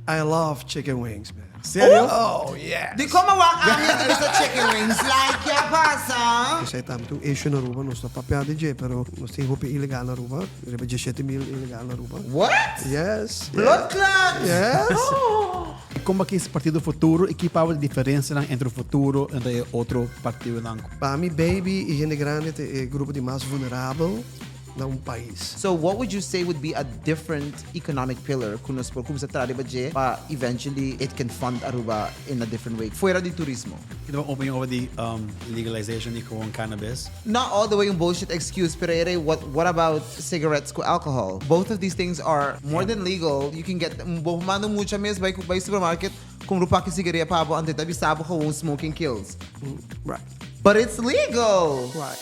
I love chicken wings, man. Serio? Oh, yes. Di como wak ami a ta bisa chicken wings like ke a pasa? Esei tambe ta un issue na Aruba, nos ta papia di dje, pero nos tin hopi ilegal na Aruba, riba 17,000 ilegal na Aruba. What? Yes. Blood clot! Yes. Kon bo kies Partido Futuro i ki pabia di diferensianan entre Futuro entre e otro partidonan? Pa mi baby i hende grandi ta e grupo di mas vulnerabel na un pais. So what would you say would be a different economic pillar ku nos por kumsa traha riba dje pa eventually it can fund Aruba in a different way fuera di turismo? Ki ta bo opinion over di legalization di gewoon cannabis? Not all the way un bullshit excuse pero ere what what about cigarettes ku alcohol? Both of these things are more than legal you can get bo por manda un mucha mes bai bai supermarket kumpra un paki sigaria pa bo anto e ta bisa bo gewoon smoking kills. Right. But it's legal! Right.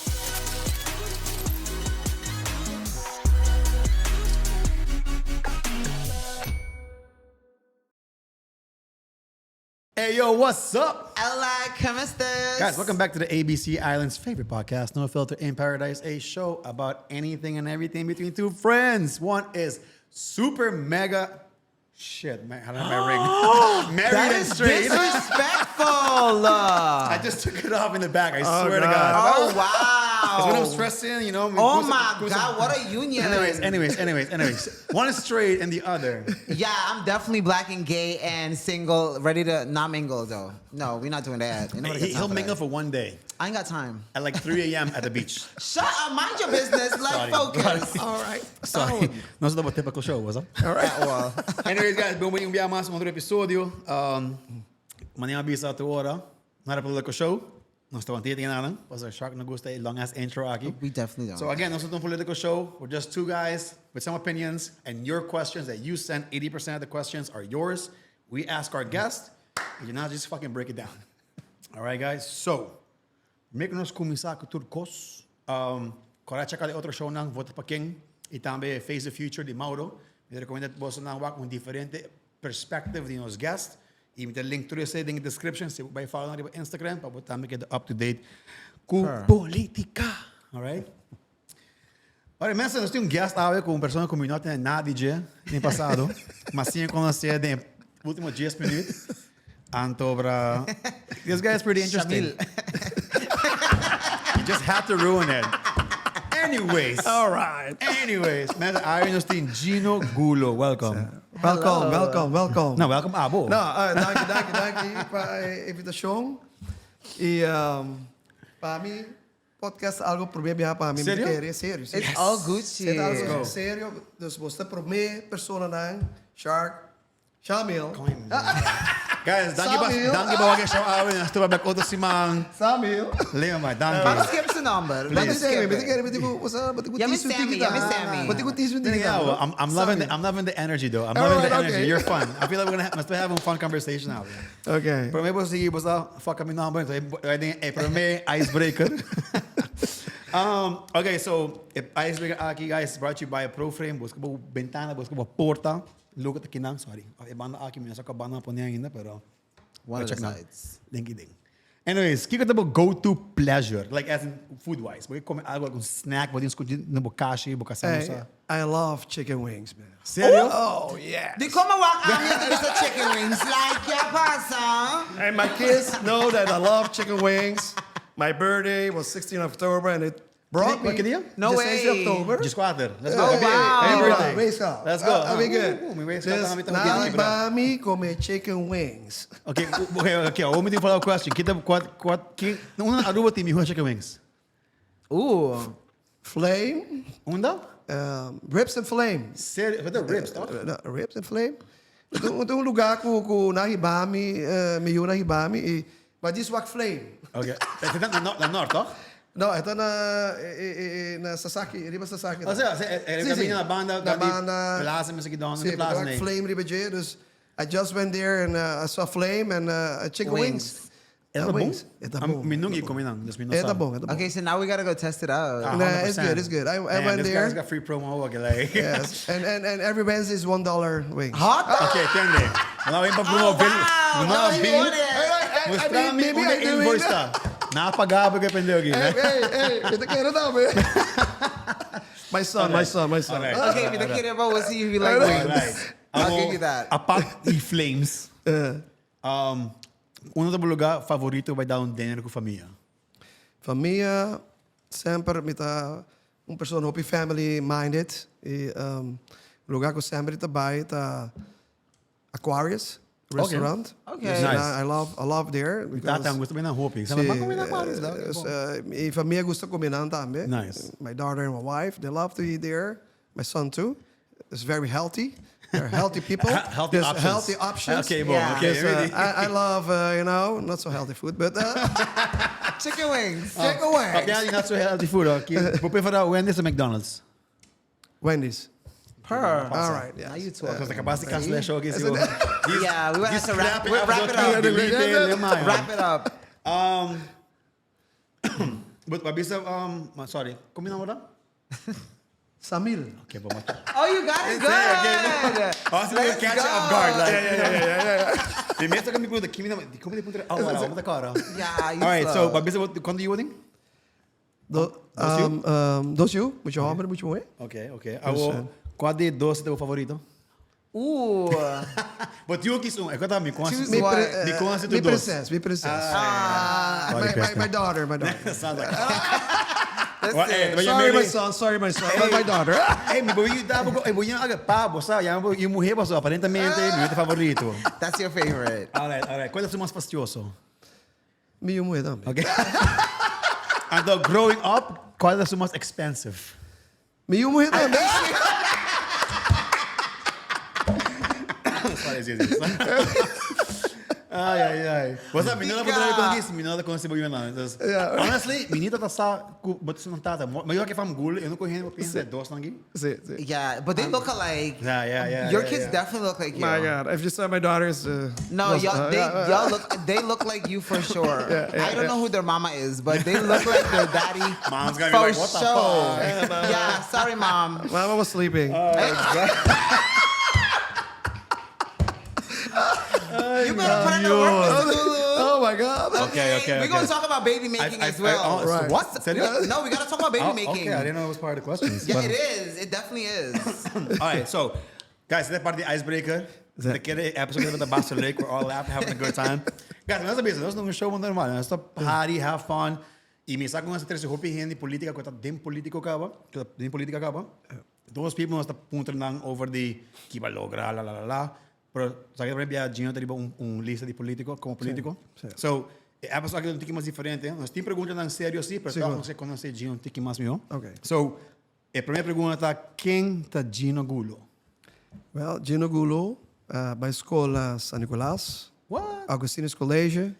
Hey yo, what's up? Hola, ¿cómo estás? Guys, welcome back to the ABC Island's favorite podcast, No Filter in Paradise, a show about anything and everything between two friends. One is super mega shit, man, I don't have my ring. Married That and is straight. disrespectful! I just took it off in the back, I Oh, swear to God. God. oh, wow. Because when I'm stressing, you know. Oh my God, what a union. Anyways, anyways, anyways, anyways. One is straight and the other. Yeah, I'm definitely black and gay and single, ready to not mingle though. No, we're not doing that. Ain't nobody got He, time he'll for mingle that. for one day I ain't got time. at like 3 a.m. at the beach. Shut up, mind your business. Let's Sorry. focus. All right. Sorry. No es a typical show, was it? All right. At all. Anyways, guys, bon bini un bia mas un otro episodio. Um, Mañana bisa tu hora. Not a political show. Nos ta tin nada. Was a shark no gusta a long ass intro aki. We definitely don't. So again, nos no ta un political show. We're just two guys with some opinions and your questions that you send. 80% of the questions are yours. We ask our guests, and you now just fucking break it down. All right, guys. So, make nos cuminsa cu tur cos. Um, Cora checa e otro show nan, Vota pa Ken, y tambe Face the Future di Mauro. Mi ta recomenda boso nan wak un diferente perspective di nos guest. Y mi ta link tur esey den e description. Si bo bay follow nan riba Instagram, pa bo tambe keda up to date cu politica. All right? Ora, mensen, nos tin un guest awe cu un persona cu mi no tene nada di dje den pasado, ma si conoce den ultimo 10 minuut. Anto bra, this guy is pretty interesting. Shamil. You just had to ruin it. Anyways. All right. Anyways, mensen, awe nos tin Gino Gulo. Welcome. Welcome, welcome, welcome. No, welcome abo. No, uh, danki, danki, danki pa e invitacion. Y um, pa mi, podcast ta algo prome biaha pa mi. Serio? Mi ta kere, serio. It's all Gucci. E ta algo Let's go. serio. Dus bo ta prome personanan, Shark, Shamil. Guys, danki pa, Samuel. danki pa wak e show awe. Nos ta back otro siman. Samuel. Leo, man, danki. Vamos skip su nomber. Please. Vamos Sammy, skip mi ta it. kere, mi ta ku, bo ta ku Yami tisu Sammy, tiki yami ta. Sammy. Bo ta ku tisu tiki Yeah, ta. well, I'm, I'm loving the, I'm loving the energy though. I'm loving the Alright, energy. okay. You're fun. I feel like we're gonna ha- must have a fun conversation now. Okay. Prome bo sigui bo sa fuck up mi nomber, entonces e den e prome icebreaker. um, okay, so e icebreaker aki guys brought to you by ProFrame. Busca bo bentana, busca bo porta. Luego ta kinan, sorry. E banda aki mi no sa cua banda a pone ainda, pero One of the check na. sides. Linky ding. Anyways, kiko ta bo go-to pleasure? Like as in food-wise. Bo ke come algo, algun snack, bo tin scuchi na bo kashi, bo casa no Hey, sa. I love chicken wings, man. Serio? Oh, yes. Di como wak ami ta bisa chicken wings like ke a pasa? And my kids know that I love chicken wings. My birthday was 16 October and it brought me. Ki dia? No 16 way. October. Diescuater. Let's go. Oh, Happy, wow. happy birthday. Race car. Let's go. I'll be good. Mi race car Dus tambe ta na hopi ba mi come chicken wings. Okay, okay, okay. Awor mi tin follow up question. Kita cua cua ki unda Aruba tin mihor chicken wings? Ooh. Flame. Unda? Um, ribs and flame. Serio? Wat ribs, toch? No, ribs and flame. Tin un lugar cu cu na hiba mi, mi yu na hiba mi y but this wak flame. Okay. Esta na na nort, toch? No, esta na na Sasaki, riba Sasaki. O sea, e caminda na banda, na banda plaza, mi sa ki don, Sí, plaza nee. flame riba dje, dus I just went there and I saw flame and chicken wings. E ta bon? E ta bon. Mi nunca come nan, dus mi no E ta sa. bon, e ta bon. Okay, so now we gotta go test it out. Ah, Nah, it's 100%. good, it's good. I Man, went this there. guy's got free promo ook, like. Yes, and, and, and every Wednesday is $1 wings. Hot dog? Okay, tende. No bin pa promo Oh, bill. wow. No No, he bin. want it. Mustra mi maybe unda I do it. invoice ta. Na paga porque pendejo aki, Hey, né? hey, hey, mi ta kere tambe. My son, my son, my son. Alright. Okay, mi ta kere pa bo see if you like Alright. wings. I'll give you that. Apart di flames. Unda ta bo lugar favorito pa bai da un dinner ku famia? Famia, semper mi ta un persona hopi family minded y lugar cu semper ta bay ta Aquarius restaurant. Okay. Nice. I love, I love there. Mi tata gusta bay na hopi. Si, mi famia gusta come nan tambe. Nice. My daughter and my wife, they love to eat there. My son too. It's very healthy. They're healthy people. Healthy There's options. healthy options. Okay, bon. Yeah. Okay, Dus, ready. I love, not so healthy food, but Chicken wings. Chicken wings. Papia di not so healthy food. Okay. Bo prefera Wendy's of McDonald's? Wendy's. Per. All right, yes. Now you talk. Because acabaste de cancelar show aqui. Yeah, we have to wrap, we wrap it up. Wrap it up. But babisa, sorry, como na ora? Samil. Okay, bon. Oh, you got it good. Oh, so you Let's catch go. it off guard. Like, yeah. Primeiro que me pergunta, que me como de punta? Oh, wala, vamos cara. Yeah, you All right, so slow. babisa, quando you wedding? Do, dos you, mucho hombre, mucho mujer. Okay. Awo, qual de doce teu favorito? Ooh. But you quis um. É quando me conhece. Choose Mi, one. pre, Me conhece mi tu doce. princess, mi princess. Ah. My daughter, my daughter. Sounds like. That's Well, it. eh, Sorry, my son, sorry, my son, but my daughter. Ei, mi voy a eh, voy a pavo, sabe? Ya e mujer, so, aparentemente, mi favorito. That's your favorite. All right. Qual é o mais fastidioso? Mi mujer tambe. Okay. And the growing up, qual é o mais expensive? Mi mujer tambe. Sorry, sí. Ai, ai, ai. What's up, menina Fica. poderá com isso, menina com esse boi não. Honestly, menina tá sa, but não tá, mas eu que fam gul, eu não conheço, eu penso é doce não aqui. Si. Yeah, but they look alike. Yeah. Your kids definitely look like you. My God, if you saw my daughters. No, y'all, they, y'all look, they look like you for sure. I don't know who their mama is, but they look like their daddy. Mom's gonna be for like, "What the sure. Yeah, sorry, mom. Mama was sleeping. You better put in the work, Mr. Lulu. Oh my God. Okay, We're gonna okay. talk about baby making as well. Oh, Right. What? Serio? No, we gotta talk about baby Oh, making. okay, I didn't know it was part of the questions. Yeah, but- it is. It definitely is. All right, so guys, that part of the icebreaker. The kid episode of the Boston Lake, we're all laughing, having a good time. Guys, nos bisa, nos no show normal, nos ta party, have fun. Y mi sa con esa tres hopi gente política, que ta den político caba, que ta den política caba. Those people nos ta punto nan over the que va logra, la la la la. Pero sa que también Gino te un lista de político, como político. Si. So, e episode aki un tiki mas diferente. Nos tin pregunta nan serio si, pero Si, toch claro. nos conoce Gino un tiki mas miho. Ok. So, e prome pregunta ta, ken ta Gino Gulo? Well, Gino Gulo, bay school San Nicolas. What? Augustinus College.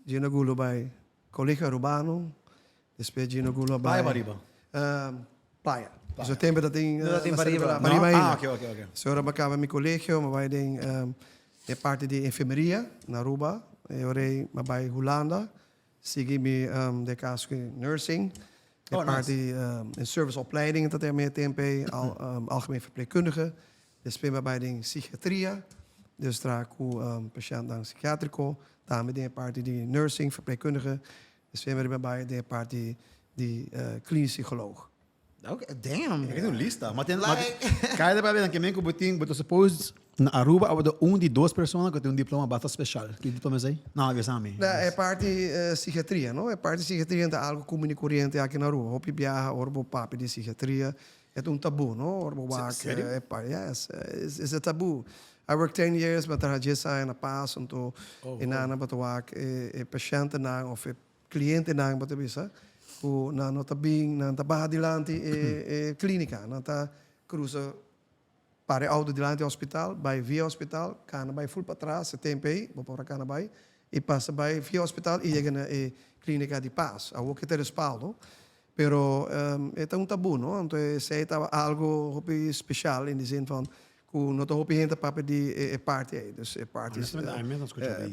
Gino Gulo bay Colegio Arubano. Despues Gino Gulo bay... Playa Pariba? Playa. Dus e tempo dat tin... No, dat tin Pariba. Pariba No? ainda. Ah, okay. So ora mi a caba mi colegio, mi a bay den e parti di enfermeria na Aruba. E ora mi a bay Hulanda, sigui mi de caso nursing. De Oh, nice. parti in serviceopleiding, dat er meer tempo, algemeen verpleegkundige. Despues mi a bay den psychiatria, dus traha cu patiënten psychiatrico. Tambe den parti di nursing, verpleegkundige. Despues mi a bay den parti di klinisch psycholoog. Okay, damn. Ik heb een lista. Maar ten, Like- maar kijk daarbij dan que ik beting, but suppose na Aruba abdo un di dos persona que tem un diploma basta special. Que diploma é esse? Não, eu sabe. Nou, e parti psiquiatria, no? E parti psiquiatria ta algo comun y coriente aki na Aruba. Hopi biaha, ora bo papia di psiquiatria, e un taboe, no? Ora bo wak, Serio? E yes, is a taboe. I worked 10 years, m'a traha 10 aña na Pas, anto e nan bo ta wak e patiëntennan of e cliëntennan bo ta bisa, cu nan no ta bin, nan ta baha dilanti e clinica, nan ta cruza para auto dilanti hospital, bay via hospital, cana bay full patras, e tempo ey, bo por a cana bay, y pasa bay via hospital y yega na e clinica di Pas. Awor cu ta respaldo, pero e ta un taboe, no? Anto esey ta algo hopi special in de zin van cu no ta hopi hende papia di e parti ey. Dus e parti is, Honestamente, ami no scucha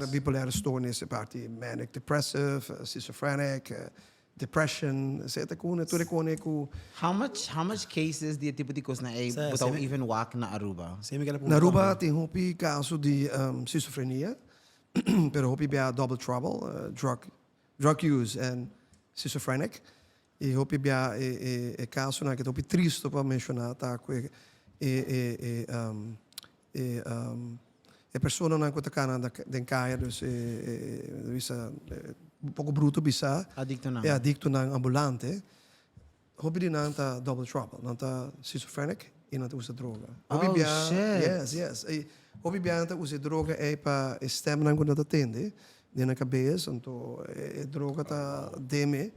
bipolaire stoornis, e parti manic depressive, schizophrenic, depression, esey ta cu tur e cone cu How much cases di tipo di cos nan ey without even wak na Aruba? Si, mi kier Na Aruba tin hopi caso di schizofrenia, pero hopi bia double trouble, drug use and schizophrenic. Y hopi bia e caso nan cu hopi tristo pa menciona ta cu E e e um, e um, e personanan ku ta kana den kaya, dus e e bisa un poko bruto bisa. Adiktonan. E adiktonan ambulante. Hopi di nan ta double trouble. Nan ta schizophrenic i nan ta usa droga. Hopi Oh, bia, shit. Yes, yes. E hopi bia nan ta usa e droga ei pa e stemnan ku nan ta tende den nan kabes, anto e droga ta deme.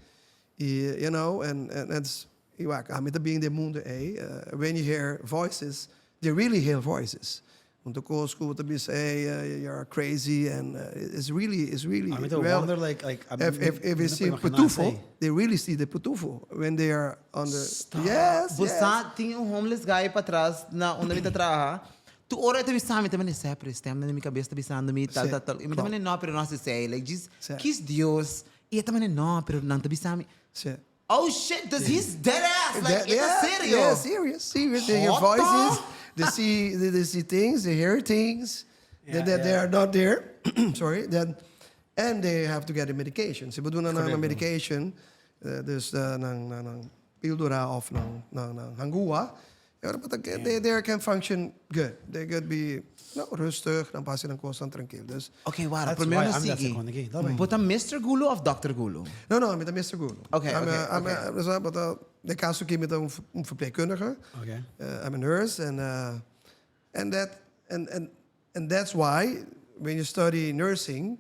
I you know, and and it's, i wak, ami ta bin den mundo ei, when you hear voices, they really hear voices. Un ta kos ku bo ta bisa, hey, you're crazy, and it's really, it's really. Ami ta wonder like, like, If, if, if you see pitufo, they really see the pitufo when they are on the. Stop. Yes, Bo yes. sa tin un homeless guy patras na unda mi ta traha. Tur ora e ta bisa mi, ta mane sepre, stemnan den mi kabes ta bisando mi tal, Sí, tal, tal. I mi ta klopt. mane no, pero no hasi esei. Like, djis, Sí. kis Dios. I e ta mane no, pero nan ta bisa mi. Sí. Oh shit, dus he's dead ass, like, e ta Yeah, serio. Yeah, serious, serious. They hear What voices, the? they see, they see things, they hear things that they are not there. Sorry, then, and they have to get the medication. Si bo duna nan medication, dus nan, nan, nan píldora of nan, nan, nan hangua, e ora bo ta ke, they can function good. They could be, no, rustig, nan pasa nan cosnan trankil. Dus, Ok, wara, That's prome why nos I'm that sigui. seconde aki. Dat ben. Bo ta Mister Gulu of Doctor Gulu? No, no, mi ta Mister Gulu. Ok, I'm ok, a, I'm ok. a, dus, but, den caso aki mi ta un verpleegkundige. Ok. I'm a nurse and, and that, and, and, and that's why when you study nursing,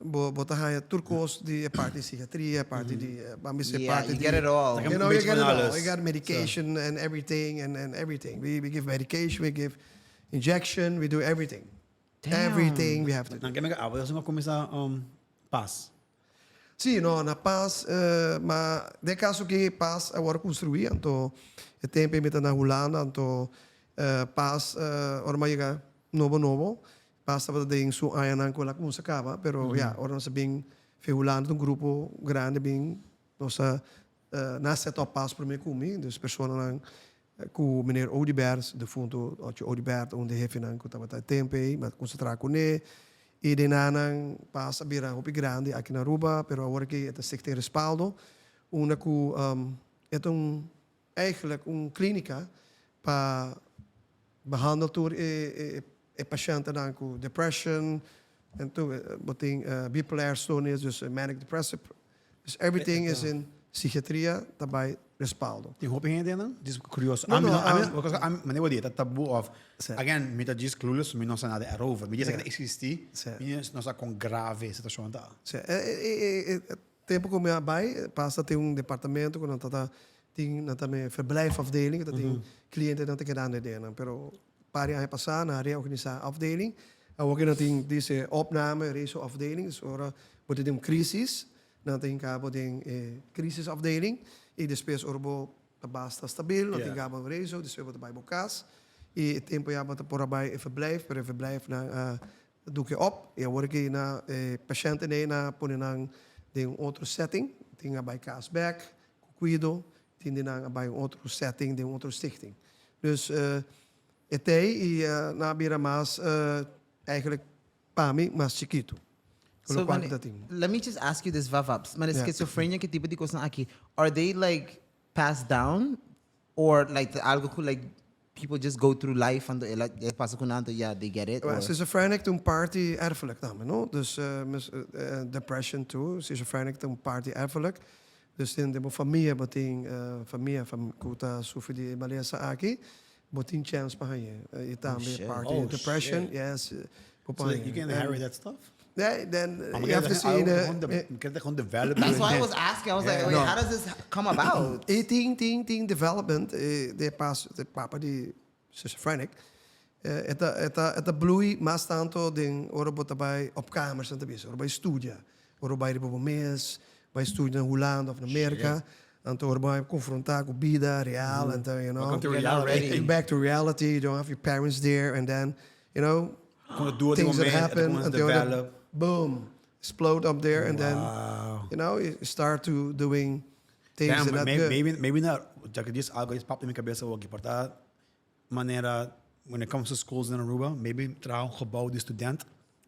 bo, bo ta haya tur cos di e parti psichiatria, e parti di, ban bisa e Yeah, parti you di get it all. You know, you Beetje get it van all. alles. You got medication and everything and, and everything. We give medication, we give injection, we do everything. Damn. Everything we have to do. Nan keme abo ta cuminsa pas. Sí, no, na Pas, ma den caso ki Pas a worde construi, anto e tempo ei mi ta na Hulanda, anto Pas ora mi a yega nobo nobo, Pas tabata den su añanan cu el a cuminsa caba, pero ya, ora nos a bin fe Hulanda ta un grupo grandi bin, nos a na set up Pas prome cu mi, dus personanan Ku meneer Odibert, defunto Otje Odibert, un di hefenan ku tabata e tempu ei, mi a kuminsá traha kuné. I den añanan pas a bira hopi grandi aki na Aruba, pero awor aki e ta Stichting Respaldo, unda ku e ta un eigenlijk un klínika pa behandel tur e e pashentenan ku depression en tur, bo tin bipolair stoornis, dus manic depressive, dus everything is in psichiatria ta bai Respaldo. Tin hopi hende nan? Djis curioso. No, no, Ami no, ami no, because ami, mane bo di, ta tabu of, again, mi ta djis clueless, mi no sa nada erover. Mi djis sa cu ta existi, mi no sa con grave e situacion ta. Sí. E, e, e, e tempo cu mi a bay, pasa tin un departamento cu nan ta ta tin, nan ta me verblijfafdeling, ta tin clientenan ta kedando den nan, pero par di aña pasa nan a reorganisa afdeling, awor cu nan tin dice opname, resoafdeling, dus ora bo ta den un crisis, Nan ta hinka bo den e crisisafdeling y despues ora bo ta basta stabil, nan ta hinka bo rezo, despues bo ta bai bo cas y e tempo ya bo ta por a bai e verblijf, pero e verblijf nan a doek e op y awor aki na e pashènten na pone nan den un otro setting, tin a bai cas bek cu cuido, tin di nan a bai un otro setting den un otro stichting. Dus e tei y nan a bira mas eigenlijk Pa mi mas chikitu. Ku So, lokual mane, ku ta tin. let me just ask you this vavaps. Mane, Yeah. schizophrenia, ki tipo di kosnan aki, are they like passed down? Or like ta algo ku like people just go through life anto e la e pasa ku nan anto yeah they get it? Well, Or? schizophrenic ta un parti erfelijk tambe, no? Dus depression too, schizophrenic ta un parti erfelijk. Dus den den bo famia bo tin famia ku ta sufri di e malesa aki, bo tin chèns pa hañ'é. I tambe shit. parti Oh, depression, shit. yes, bo por So hañ'é. you can inherit that stuff? Yeah, then Maar you have to see the, Je kunt het gewoon developen. That's why I was asking. I was like, wait, No. how does this come about? E tin tin tin development de pas de papa di schizophrenic e ta e ta e ta bloei mas tanto den ora bo ta bai op kamers nan ta bisa, ora bo bai studia, ora bo bai riba bo mes, bai studia na Hulanda of na Merka, anto ora bo bai konfronta ku bida real anto you know, Welcome to reality. back to reality, you don't have your parents there and then you know, Kon het door die things that moment, het happen kon anto ora develop. boom, explode up there and then Wow. you know, you start to doing things Damn, that not maybe, good. maybe, maybe not, ya que dies algo, dies pap in mi cabeza ook. Por ta manera, when it comes to schools in Aruba, maybe traha un gebouw di student,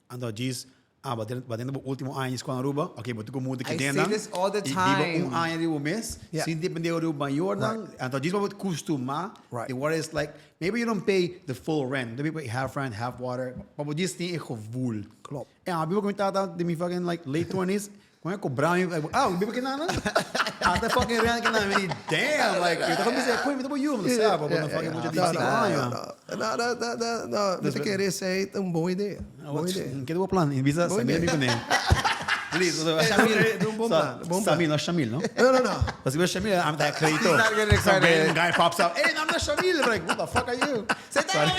anto djis Ah, bo den, bo den bo ultimo aña di skol na Aruba, ok, bo tin ku muda I say kidennan. this all the I biba un time. aña riba bo mes, Yeah. sin depende riba mayornan. Anto djis pa bo kustumá Right. di what it's like. Maybe you don't pay the full rent. Maybe you pay half rent, half water. Pa bo djis tin e gevoel. Klopt. En a biba ku mi tata den mi fucking like late twenties, Con e cobra mi, like, ah, biba ki nana? Ata fucking rent ki nana, mi di, damn, like, mi ta bisa, koe, mi ta bo yu, mi ta sa, bo no fucking mucha di 5 aña. No, no, no, no, no, mi ta kere esey ta un bon idea, bon idea. Ke ta bo plan? Bisa Samir mi kuné. Please, Shamil, un bon plan, bon plan. Samir, no Shamil, no? No, no, no. Pasobra Shamil, ami ta acredito. He's not getting Some excited. random guy pops up, hey, I'm not Shamil. I'm like, what the fuck are you? Sorry.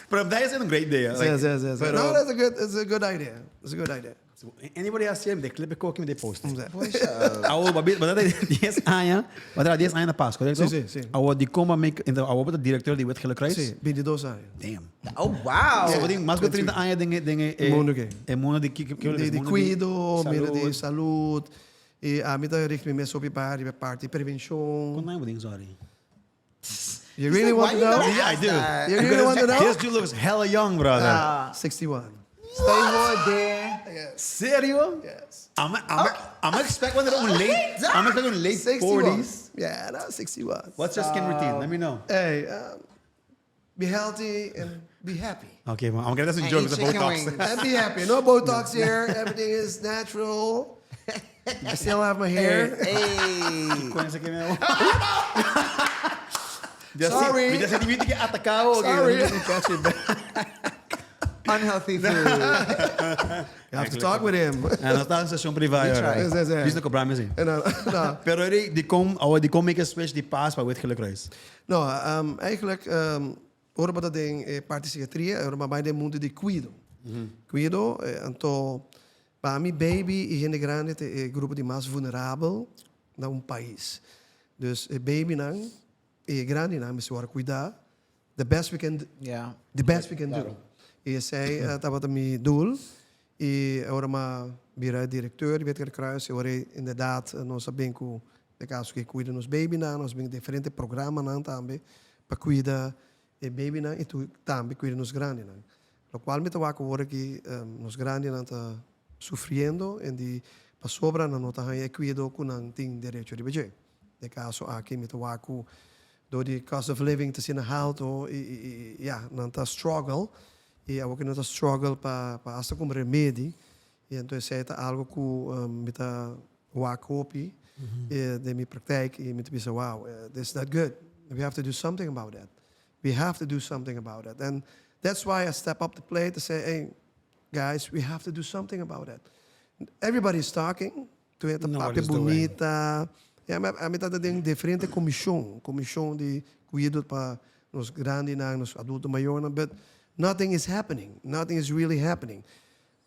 Pero that is a great idea. Sí, sí, sí, sí. Pero, No, that's a good, it's a good idea. It's a good idea. So, anybody else here, de clip koki de post. Sí. Awo, babi, maar dat is 10 aña, maar dat 10 aña na pas, correcto? Sí, sí, sí. Awo, di como make, então, awo bota director di Wit Gele Kruis? Sí, 22 aña. Damn. Oh, wow. So, wat mas ku 30 aña den den eh, Mundo ke? E mundo di ki ki Di, di cuido, mira di salud. E ami ta richt mi mes hopi pa riba parti prevencion. Kon naam ding sorry. You really like, want why to you know? gotta Yeah, I do. that? You really want to know? This dude looks hella young, brother. 61. Stay there. Serio? Yes. I'm expect one un late, I'm expecting late 61. 40s. Yeah, no, 61. What's your skin routine? Let me know. Hey, be healthy and be happy. Okay, well, I'm gonna that's a And joke eat with the chicken Botox. wings. And be happy. No Botox here. Everything is natural. I still have my hair. Hey. Con ese que me Sorry. Mi ta sinti cu atacado. Sorry. Unhealthy food. You have to talk with him. Ah, nos ta den session priva. We try. Sí, sí. Diz no cobra mi asina. No, no. Pero ey, di con, awo di con make a switch di pas pa Wit Gele Kruis. No, eigenlijk, ora bo ta den e parti psikiatria, ora bo bai den mundo di cuido. Cuido, anto pa mi baby y hende grandi ta e grupo di mas vulnerabel na un pais. Dus e babynan y e grandinan mester wòrdu cuida the best we can, the best we can do. Y esei tabata mi doel. Y ora m'a bira directeur di Wit Gele Kruis, e ora ei inderdaad nos a bin cu de caso cu cuida nos babynan, nos a bin cu diferente programanan tambe pa cuida e babynan y tambe cuida nos grandinan. Locual mi ta wak awor aki nos grandinan ta sufriendo en di pasobra nan no ta haña e cuido cu nan tin derecho riba dje. Den caso aki mi ta wak cu door di cost of living ta asina halto y ya nan ta struggle y awor cu nan ta struggle pa hasta cumpra remedi y enton esey ta algo cu mi ta wak hopi den mi praktijk y mi ta bisa wow, this is not good, we have to do something about that. We have to do something about it. And that's why I step up the plate to say, hey, guys, we have to do something about it. Everybody is talking. Tu e ta papia bunita. Ja, mi a mi ta den diferente comishon, comishon di cuido pa nos grandinan, nos adulto mayornan, but nothing is happening. Nothing is really happening.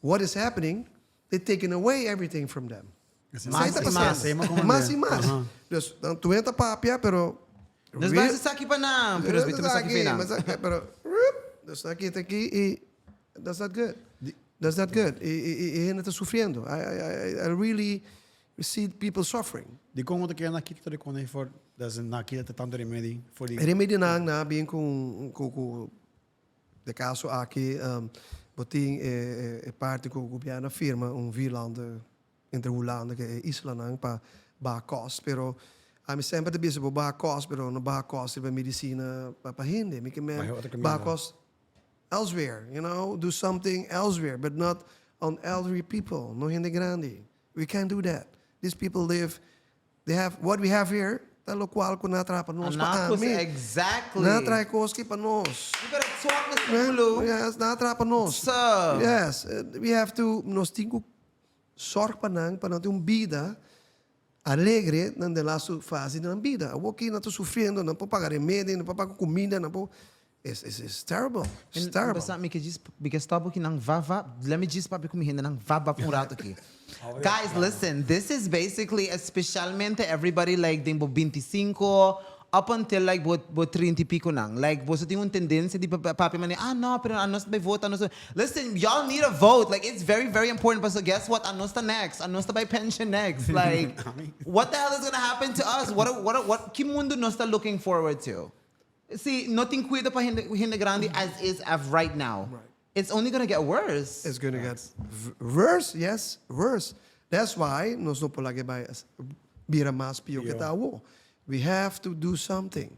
What is happening? They taking away everything from them. Mas y mas. Mas y mas. Dus dan tu ta papia, pero Nos bai esaki pa nan, pero nos bai esaki pa nan. Pero, dus aki ta aki y that's not good. That's not good. Y, y, y hende ta sufriendo. I really see people suffering. Di con bo ta kere na kita ta recone for, dat na kita ta tanto remedi for di. Remedi nan na bin cu cu cu De caso aki bo tin e parti cu gobierno a firma un vierlanden entre Hulanda cu e islanan pa baha cost, pero ami semper ta bisa bo baha cost pero no baha cost riba medicina pa hende, mi ke men baha cost elsewhere, you know, do something elsewhere but not on elderly people, no hende grandi, we can't do that, these people live. They have what we have here ta locual cu nan a traha pa nos pa Anacos, ami. exactly. Nan a traha e cos aki pa nos. You better talk, Mr. Bulu. Yes, nan a traha pa nos. Sir. Yes, we have to, nos tin cu zorg pa nan, pa nan tin un bida alegre nan den laatste fase di nan bida. Awor ki nan ta sufriendo, nan por paga remedi, nan por paga cuminda, nan por. It's, it's, it's terrible. It's terrible. Basta, mi ke djis, mi ke stop aki nan va va. Let me djis papia ku mi hendenan va va pa un rato aki. Guys, listen, this is basically especialmente everybody like den bo bintisinko up until like bo bo trinta y pico nan. Like boso tin un tendencia di papia manera, ah no, pero anos ta bay vota, anos ta. Listen, y'all need a vote. Like it's very, very important. Paso guess what? Anos ta next. Anos ta bay pension next. Like what the hell is gonna happen to us? What, what, what, ki mundo nos ta looking forward to? Si no tin cuido pa hende hende grandi as is of right now. It's only gonna get worse. It's gonna get worse, yes, worse. That's why nos no por laga bai bira mas pio ke ta awo. We have to do something.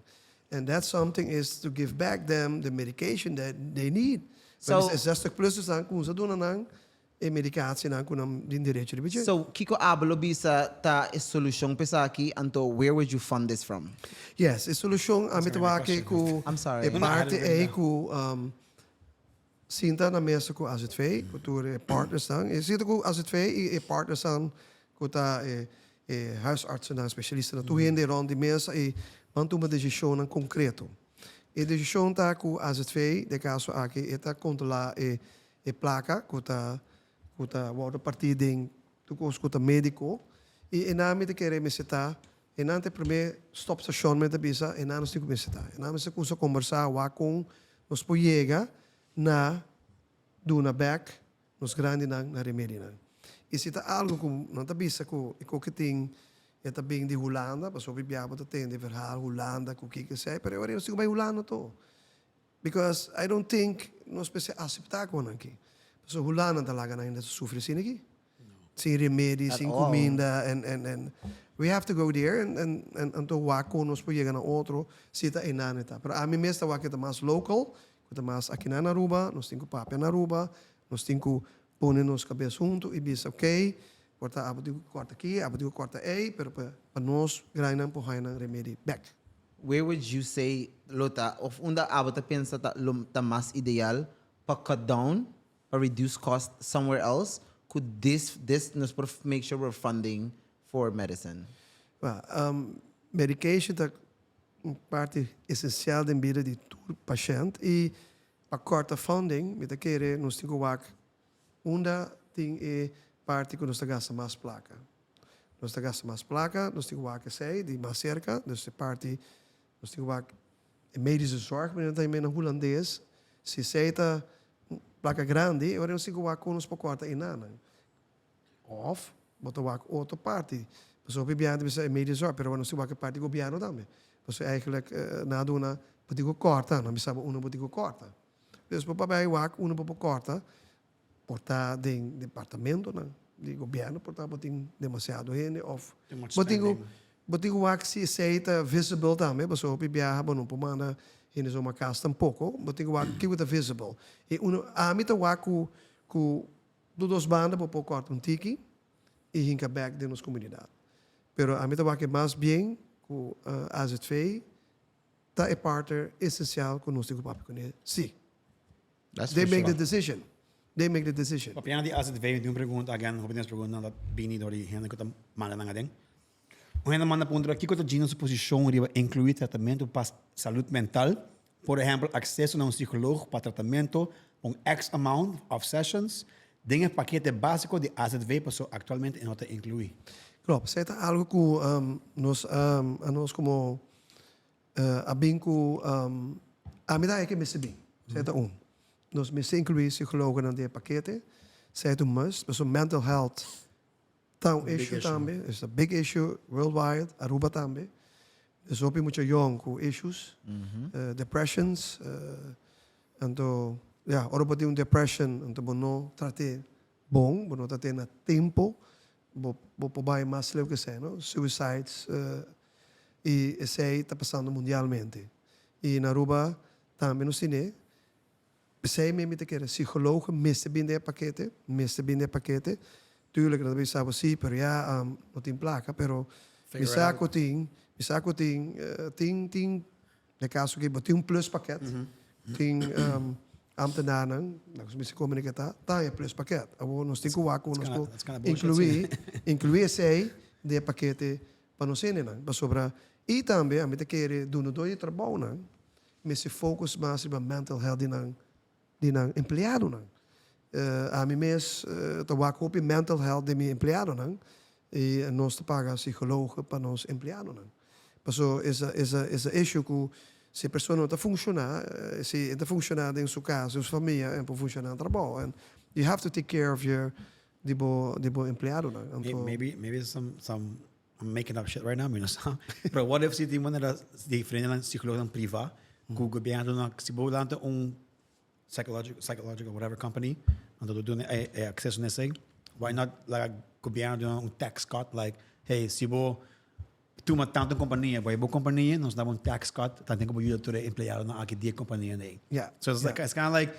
And that something is to give back them the medication that they need. So- So, e 60 plussers nan kumsa duna nan e medicatienan ku nan tin derecho riba dje. So, kiko abo lo bisa ta e solucion pa esaki, anto where would you fund this from? Yes, e solucion ami ta wak ku I'm sorry. e parti ei ku um, sinta na mesa ku AZV, ku tur e partnersnan. E sinta ku AZV i e partnersnan ku ta e e huisartsennan, specialistanan, tur hende rond di mesa i ban tuma decisionnan concreto. E decision ta ku AZV, den caso aki, e ta controla e E plaka ku ta ku ta wòrdu partí den tur kos ku ta médiko i e nan mi ta kere mester ta e nan ta e promé stòpstashon mi ta bisa e nan nos tin ku mester ta. E nan mester kusa kombersá wak kon nos por yega na duna bèk nos grandinan na remedinan. I si ta algu ku nan ta bisa ku e koke tin e ta bin di Hulanda pasobra hopi biaha bo ta tende verhaal Hulanda ku kiko esei pero e ora nos tin ku bai Hulanda tur. Because I don't think nos mester acepta con aki. Pasobra Hulanda ta laga nan hende ta sufri asina aki. Sin remedi, sin cuminda and and and we have to go there and and and anto wak con nos por yega na otro si ta einan e ta. Pero ami mes ta wak e ta mas local, cu ta mas akinan na Aruba, nos tin cu papia na Aruba, nos tin cu pone nos cabes hunto y bisa ok, por ta abo tin cu corta aki, abo tin cu corta ey, pero pa pa nos grandinan por haya nan remedi bek. Where would you say lo ta of unda abo ta pensa ta lo ta mas ideal pa cut down, pa reduce cost somewhere else cu this this nos por make sure we're funding for medicine? Well, medication ta un parti esencial den bida di tur pashent y pa corta funding mi ta kere nos tin cu wak unda tin e parti cu nos ta gasta mas placa. Nos ta gasta mas placa, nos tin cu wak esey di mas cerca, dus e parti nos tin cu wak e medische zorg, manera ta yama na Hulandes, si esey ta placa grandi, e ora nos tin cu wak con nos por corta enanan. Of bo ta wak otro parti, pasobra hopi biaha ta bisa e medische zorg, pero nos tin wak e parti gobierno tambe, pasobra eigenlijk nan a duna bo tin cu corta, nan bisa bo unda bo tin cu corta. Dus bo papia wak unda bo por corta. Por ta den departamentonan di gobierno, por ta bo tin demasiado hende of bo tin cu bo tin cu wak si esey ta visible tambe, pasobra hopi biaha bo no por manda hende zomaar cas tampoco, bo tin cu wak kico ta visible. Y uno, ami ta wak cu cu tur dos banda bo por corta un tiki y hinca bek den nos comunidad. Pero ami ta wak e mas bien cu AZV ta e partner esencial cu nos tin cu papia cune, si. That's They for make sure. the decision. They make the decision. Papiando di AZV, mi tin un pregunta again, hopi di nos preguntanan ta bini dor di hende ku ta manda nan aden. Un hende manda puntra kiko ta Gino su posishon riba inkluí tratamentu pa salud mental, por ehèmpel akseso na un psikoloog pa tratamentu pa un X amount of sessions, den e pakete básiko di AZV paso aktualmente e no ta inkluí. Klopt, esei ta algu ku nos anos komo A bin ku ami ta haña ke mester bin. Esei ta un. Nos mester inkluí psikologonan den e pakete. Esei ta un must. Pasobra mental health ta un issue tambe. It's a big issue worldwide, Aruba tambe. There's hopi mucha yong ku issues, depressions. Anto, ya, ora bo tin un depression, anto bo no trat'é bon, bo no trat'é na tempo, bo bo por bai mas leu ke esei, no? Suicides. Y esey ta pasando mundialmente. Y na Aruba tambe nos tine. P'esey mi mi ta kere psicologen mester bin den e pakete, mester bin den e pakete. Tuurlijk nan ta bisa bo si, pero ya no tin placa, pero mi sa cu tin, mi sa cu tin, tin, tin, den caso aki bo tin un pluspakket, tin ambtenaarnan, nan cu mester comunica ta, ta e pluspakket. Awor nos tin cu wak cu nos por inclui, inclui esey den e pakete Pa nos hendenan, pasobra y tambe ami ta kere dunador di trabounan mester focus mas riba mental health di nan di nan empleadonan. Ami mes ta wak hopi mental health di mi empleadonan y nos ta paga psicoloog pa nos empleadonan. Paso es a es a es a issue cu si e persona no ta funciona, si e ta funciona den su cas, den su famia, e por funciona na trabou and you have to take care of your Di bo di bo empleadonan. Anto. Maybe maybe some some I'm making up shit right now, mi no sa. Pero what if si tin manera diferentenan psicologonan priva ku gobierno na si bo lanta un psychological, psychological whatever company, anto ta duna e, e acceso na esey. Why not laga gobierno duna un tax cut like, hey, si bo tuma tanto compania, bo bo compania, nos daba un tax cut, tanto ku bo yuda tur e empleadonan aki di e compania ei. So it's like, it's kind of like,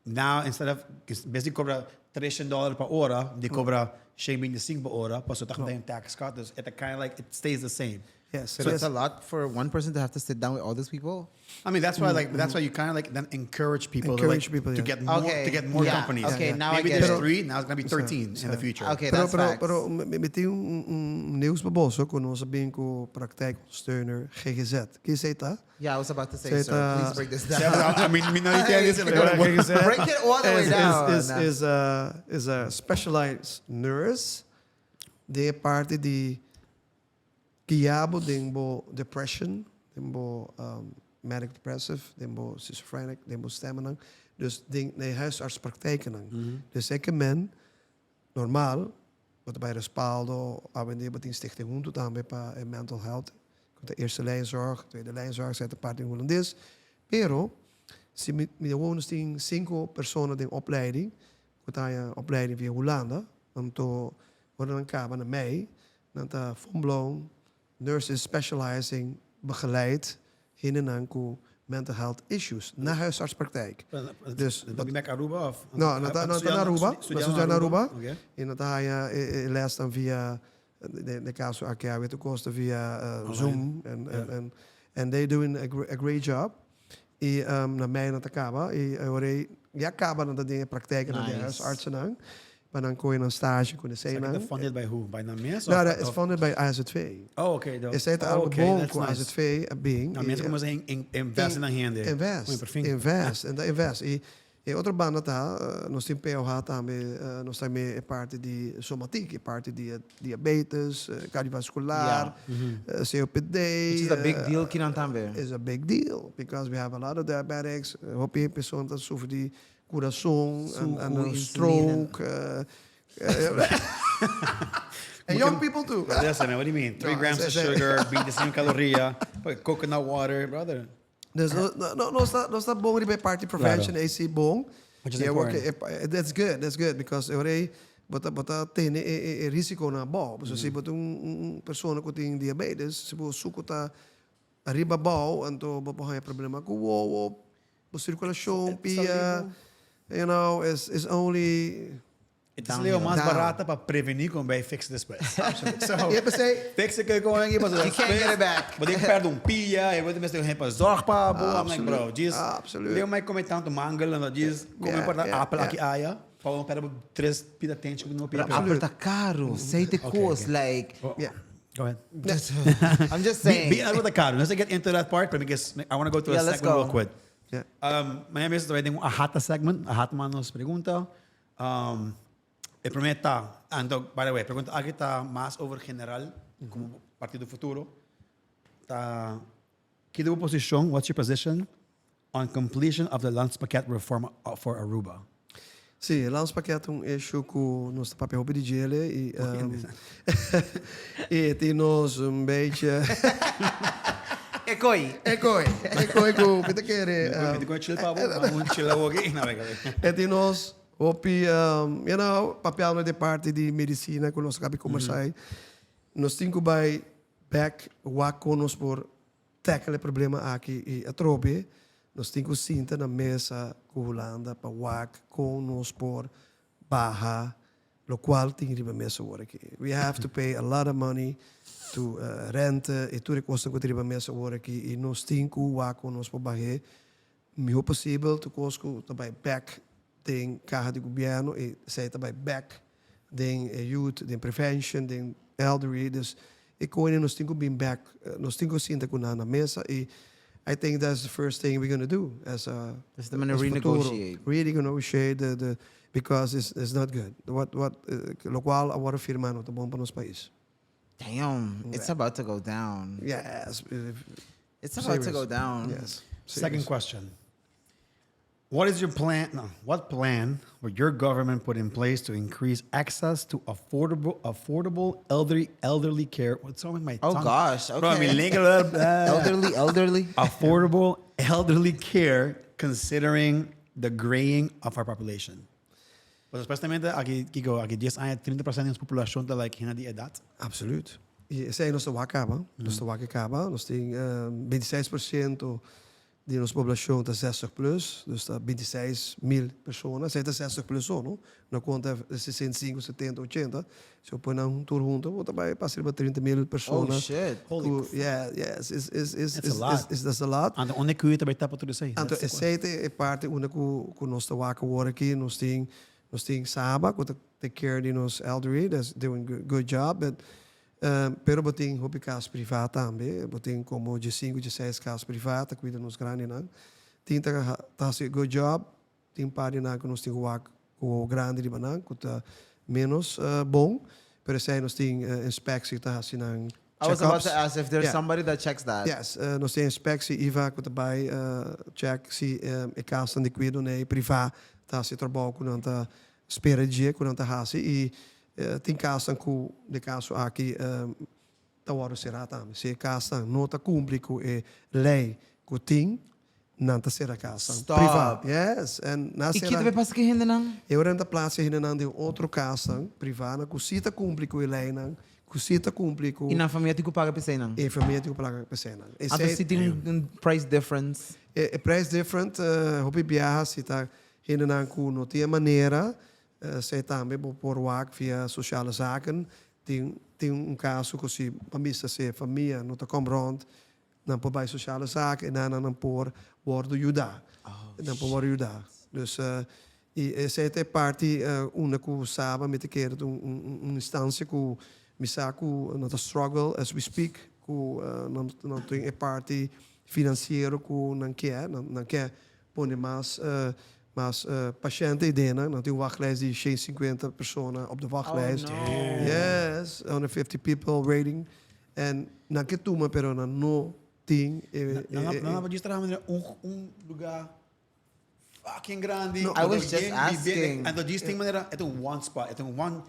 now instead of, en bes di cobra $300 pa ora, di cobra 125 pa ora, pasobra ta un tax cut, dus it kind of like, it stays the same. Yes. So it's a lot for one person to have to sit down with all these people. I mean, that's why like that's why you kind of like then encourage people Encourage to, like, people, to yeah. get more to get more companies. Okay, now I Maybe get there's it. three, now it's gonna be 13 in the future. Okay, Pero, that's pero, facts. pero mi tin un nieuws pa boso ku nos a bin ku praktijkondersteuner GGZ. Ki esei ta? Yeah, I was about to say, Esei sir, ta- please break this down. I mean, mi no entiende esei. GGZ Break it all the way is, down. is a specialized nurse den e parti di guia bo den bo depression, den bo manic depressive, den bo schizophrenic, den bo stemmennan. Dus den e huisartspraktijkennan. Dus e men normal, bo ta bay Respaldo, awendia bo tin Stichting Hunto tambe pa e mental health, ku ta eerste lijnzorg, tweede lijnzorg, esei ta parti in Hulandes. Pero, si mi awor nos tin cinco persona den opleiding, ku ta haña opleiding via Hulanda, anto ora nan kaba na mei, nan ta full blown nurses specializing begeleid hendenan ku mental health issues na huisartspraktijk. Dus Dat be mek Aruba of? No, nan ta na Aruba, nan studia na Aruba. Okay. I nan ta haña e les dan via, den caso aki a wet kosten via Zoom and they doing a great job. I na mei nan ta kaba i ora ya kaba nan ta den e praktijk nan den huisartsennan pa nan kohe nan stage ku esei nan. Is that funded by who? By nan mes? No, that is funded by AZV. Oh, okay. Esei ta Oh, algo okay, bon that's ku nice. AZV a bin. Nan mes como se invest in hende. Invest, invest, en invest. I e otro banda ta, nos tin POH tambe, nos tambe e parti di somatiek, e parti di diabetes, cardiovascular, COPD. Which is a big deal kinan tambe. Is a big deal because we have a lot of diabetics, hopi persona ta sufri di curason Suku, en insulina. Stroke. And young people too. Listen, man, what do you mean? 3 No, grams of sugar, 25 caloria, coconut water, brother. Dus no, nos ta bon riba e parti prevention, esei bon. Which is Yeah, important. That's good, that's good, because ora bo ta tene e risico na abou. So, si bo ta un persona ku tin diabetes, si bo suku ta ariba abou, anto bo por problema ku wowo, bo sirkulashon, pia, is only Het is leo mas Down. barata pa prevení ku bay fix despues. So, E pensei, fix it ku e You can't get it back. Bo tin ku pèrdè un pia, i bo tin ku pa zorg pa bo. I'm like, bro, just Absoluut. Leo mai kome tantu mangel en just kome pa appel aki aya. Pa un pèrdè tres pida tenchi no pia. Pero appel ta karu, sei te kos, like, Go ahead. I'm just Be, saying. be out with the car. Let's get into that part, but because I want to go to Yeah, a let's segment go. real quick. My name is tin un AHATA segment. AHATA manda nos pregunta. E promé ta, and by the way, pregunta aki ta mas over general, komo Partido Futuro. Ta, ki ta bo posishon, what's your position on completion of the landspakket reform for Aruba? Si, landspakket ta un issue ku nos ta papia hopi di dje i tin nos un beetje Ekoi. Ekoi, ekoi ku kita kere. Mi ta chill pa bo, un chill aki. No, wait, wait. E tin nos hopi papiando di parti di medisina ku nos a kaba di kombersá. Nos tin ku bai back wak ku nos por tackle e problema aki i atrobe. Nos tin ku sinta na mesa ku Hulanda pa wak ku nos por baha lokual tin riba mesa awor aki. We have to pay a lot of money to rente i tur e kos ku tin riba mesa awor aki i nos tin ku wak ku nos por baha mihó posibel tur kos ku ta bai back den kaha di gobièrnu i esei ta bai back den youth, den prevention, den elderly. Dus e kos nos tin ku bin back, nos tin ku sinta ku nan na mesa i I think that's the first thing we're going to do as a Dus dan as futuro. Renegotiate. Renegotiate the because it's not good. What lokual awor a firma no ta bon pa nos pais. Damn, it's about to go down. Yes. It's about to Serious. go down. Yes. Second Serious. Question. What is your plan? No, what plan would your government put in place to increase access to affordable elderly care? What's wrong with my Oh, tongue? gosh, Bro, I okay. mean, link Elderly, elderly. Affordable elderly care, considering The graying of our population. Pues supuestamente aki kiko aki 10 aña 30% di nos populacion ta like hende di edad. Absoluut. Y esey nos ta wak caba. Nos ta wak caba. Nos tin 26% di nos poblacion ta 60 plus, dus ta 26 mil persona. Esey ta 60 plus so, no? No conta 65, 70, 80. Si bo pone nan tur hunto, bo ta bay pasa riba 30 mil persona. Oh shit. Holy Cu, yeah, yes, is, That's a lot. is, that's a lot. Anto unda cu ta bay tapa tur esey? Anto esey ta e parti unda cu nos ta wak awor aki. Nos tin Saba cu ta take care di nos elderly, that's doing good, good job, but pero bo tin hopi cas priva tambe. Bo tin como 15, 16 cas priva ta cuida nos grandinan. Tin ta haci good job, tin par di nan cu nos tin cu wak cu grandi riba nan, cu ta menos bon, pero esey nos tin inspectie ta haci nan I was about checkups. To ask if there's somebody that checks that. Yes, nos tin inspectie IVA cu ta bay check si e casnan di cuido nee priva ta haci trabou cu nan ta spera dje cu nan ta haci y tin casnan cu de caso aki ta wordo cera tambe. Si e casnan no ta cumpli cu e ley cu tin, nan ta cera casnan Stop. Priva. Yes, en na Y cera. kico ta pasa cu hendenan? E ora nan ta plaatsen hendenan den otro casnan priva nan cu si ta cumpli cu e leynan, cu si ta cumpli cu Y nan famia tin cu paga p'eseynan. E famia tin cu paga p'eseynan. Anto si tin un price difference. E price different, hopi biaha si ta hendenan cu no tin e manera, esey tambe bo por wak via Sociale Zaken. Tin un caso cu si pa misa si e famia no ta kom rond, nan por bay Sociale Zaken y nan por wordo yuda. Nan por wordo yuda. Dus y esey ta e parti unda cu Saba mi ta kere un instancia cu mi sa cu nan ta struggle as we speak cu nan tin e parti financiero cu nan kier, nan kier pone mas patiënten den nan. Nan tin un wachtlijst di 150 persona op de wachtlijst. Oh, no. Yes, 150 people waiting. En nan ke tuma, pero nan no tin. Nan a traha un lugar fucking grande. No, I was just asking. And this thing manera, e un one spot, e un one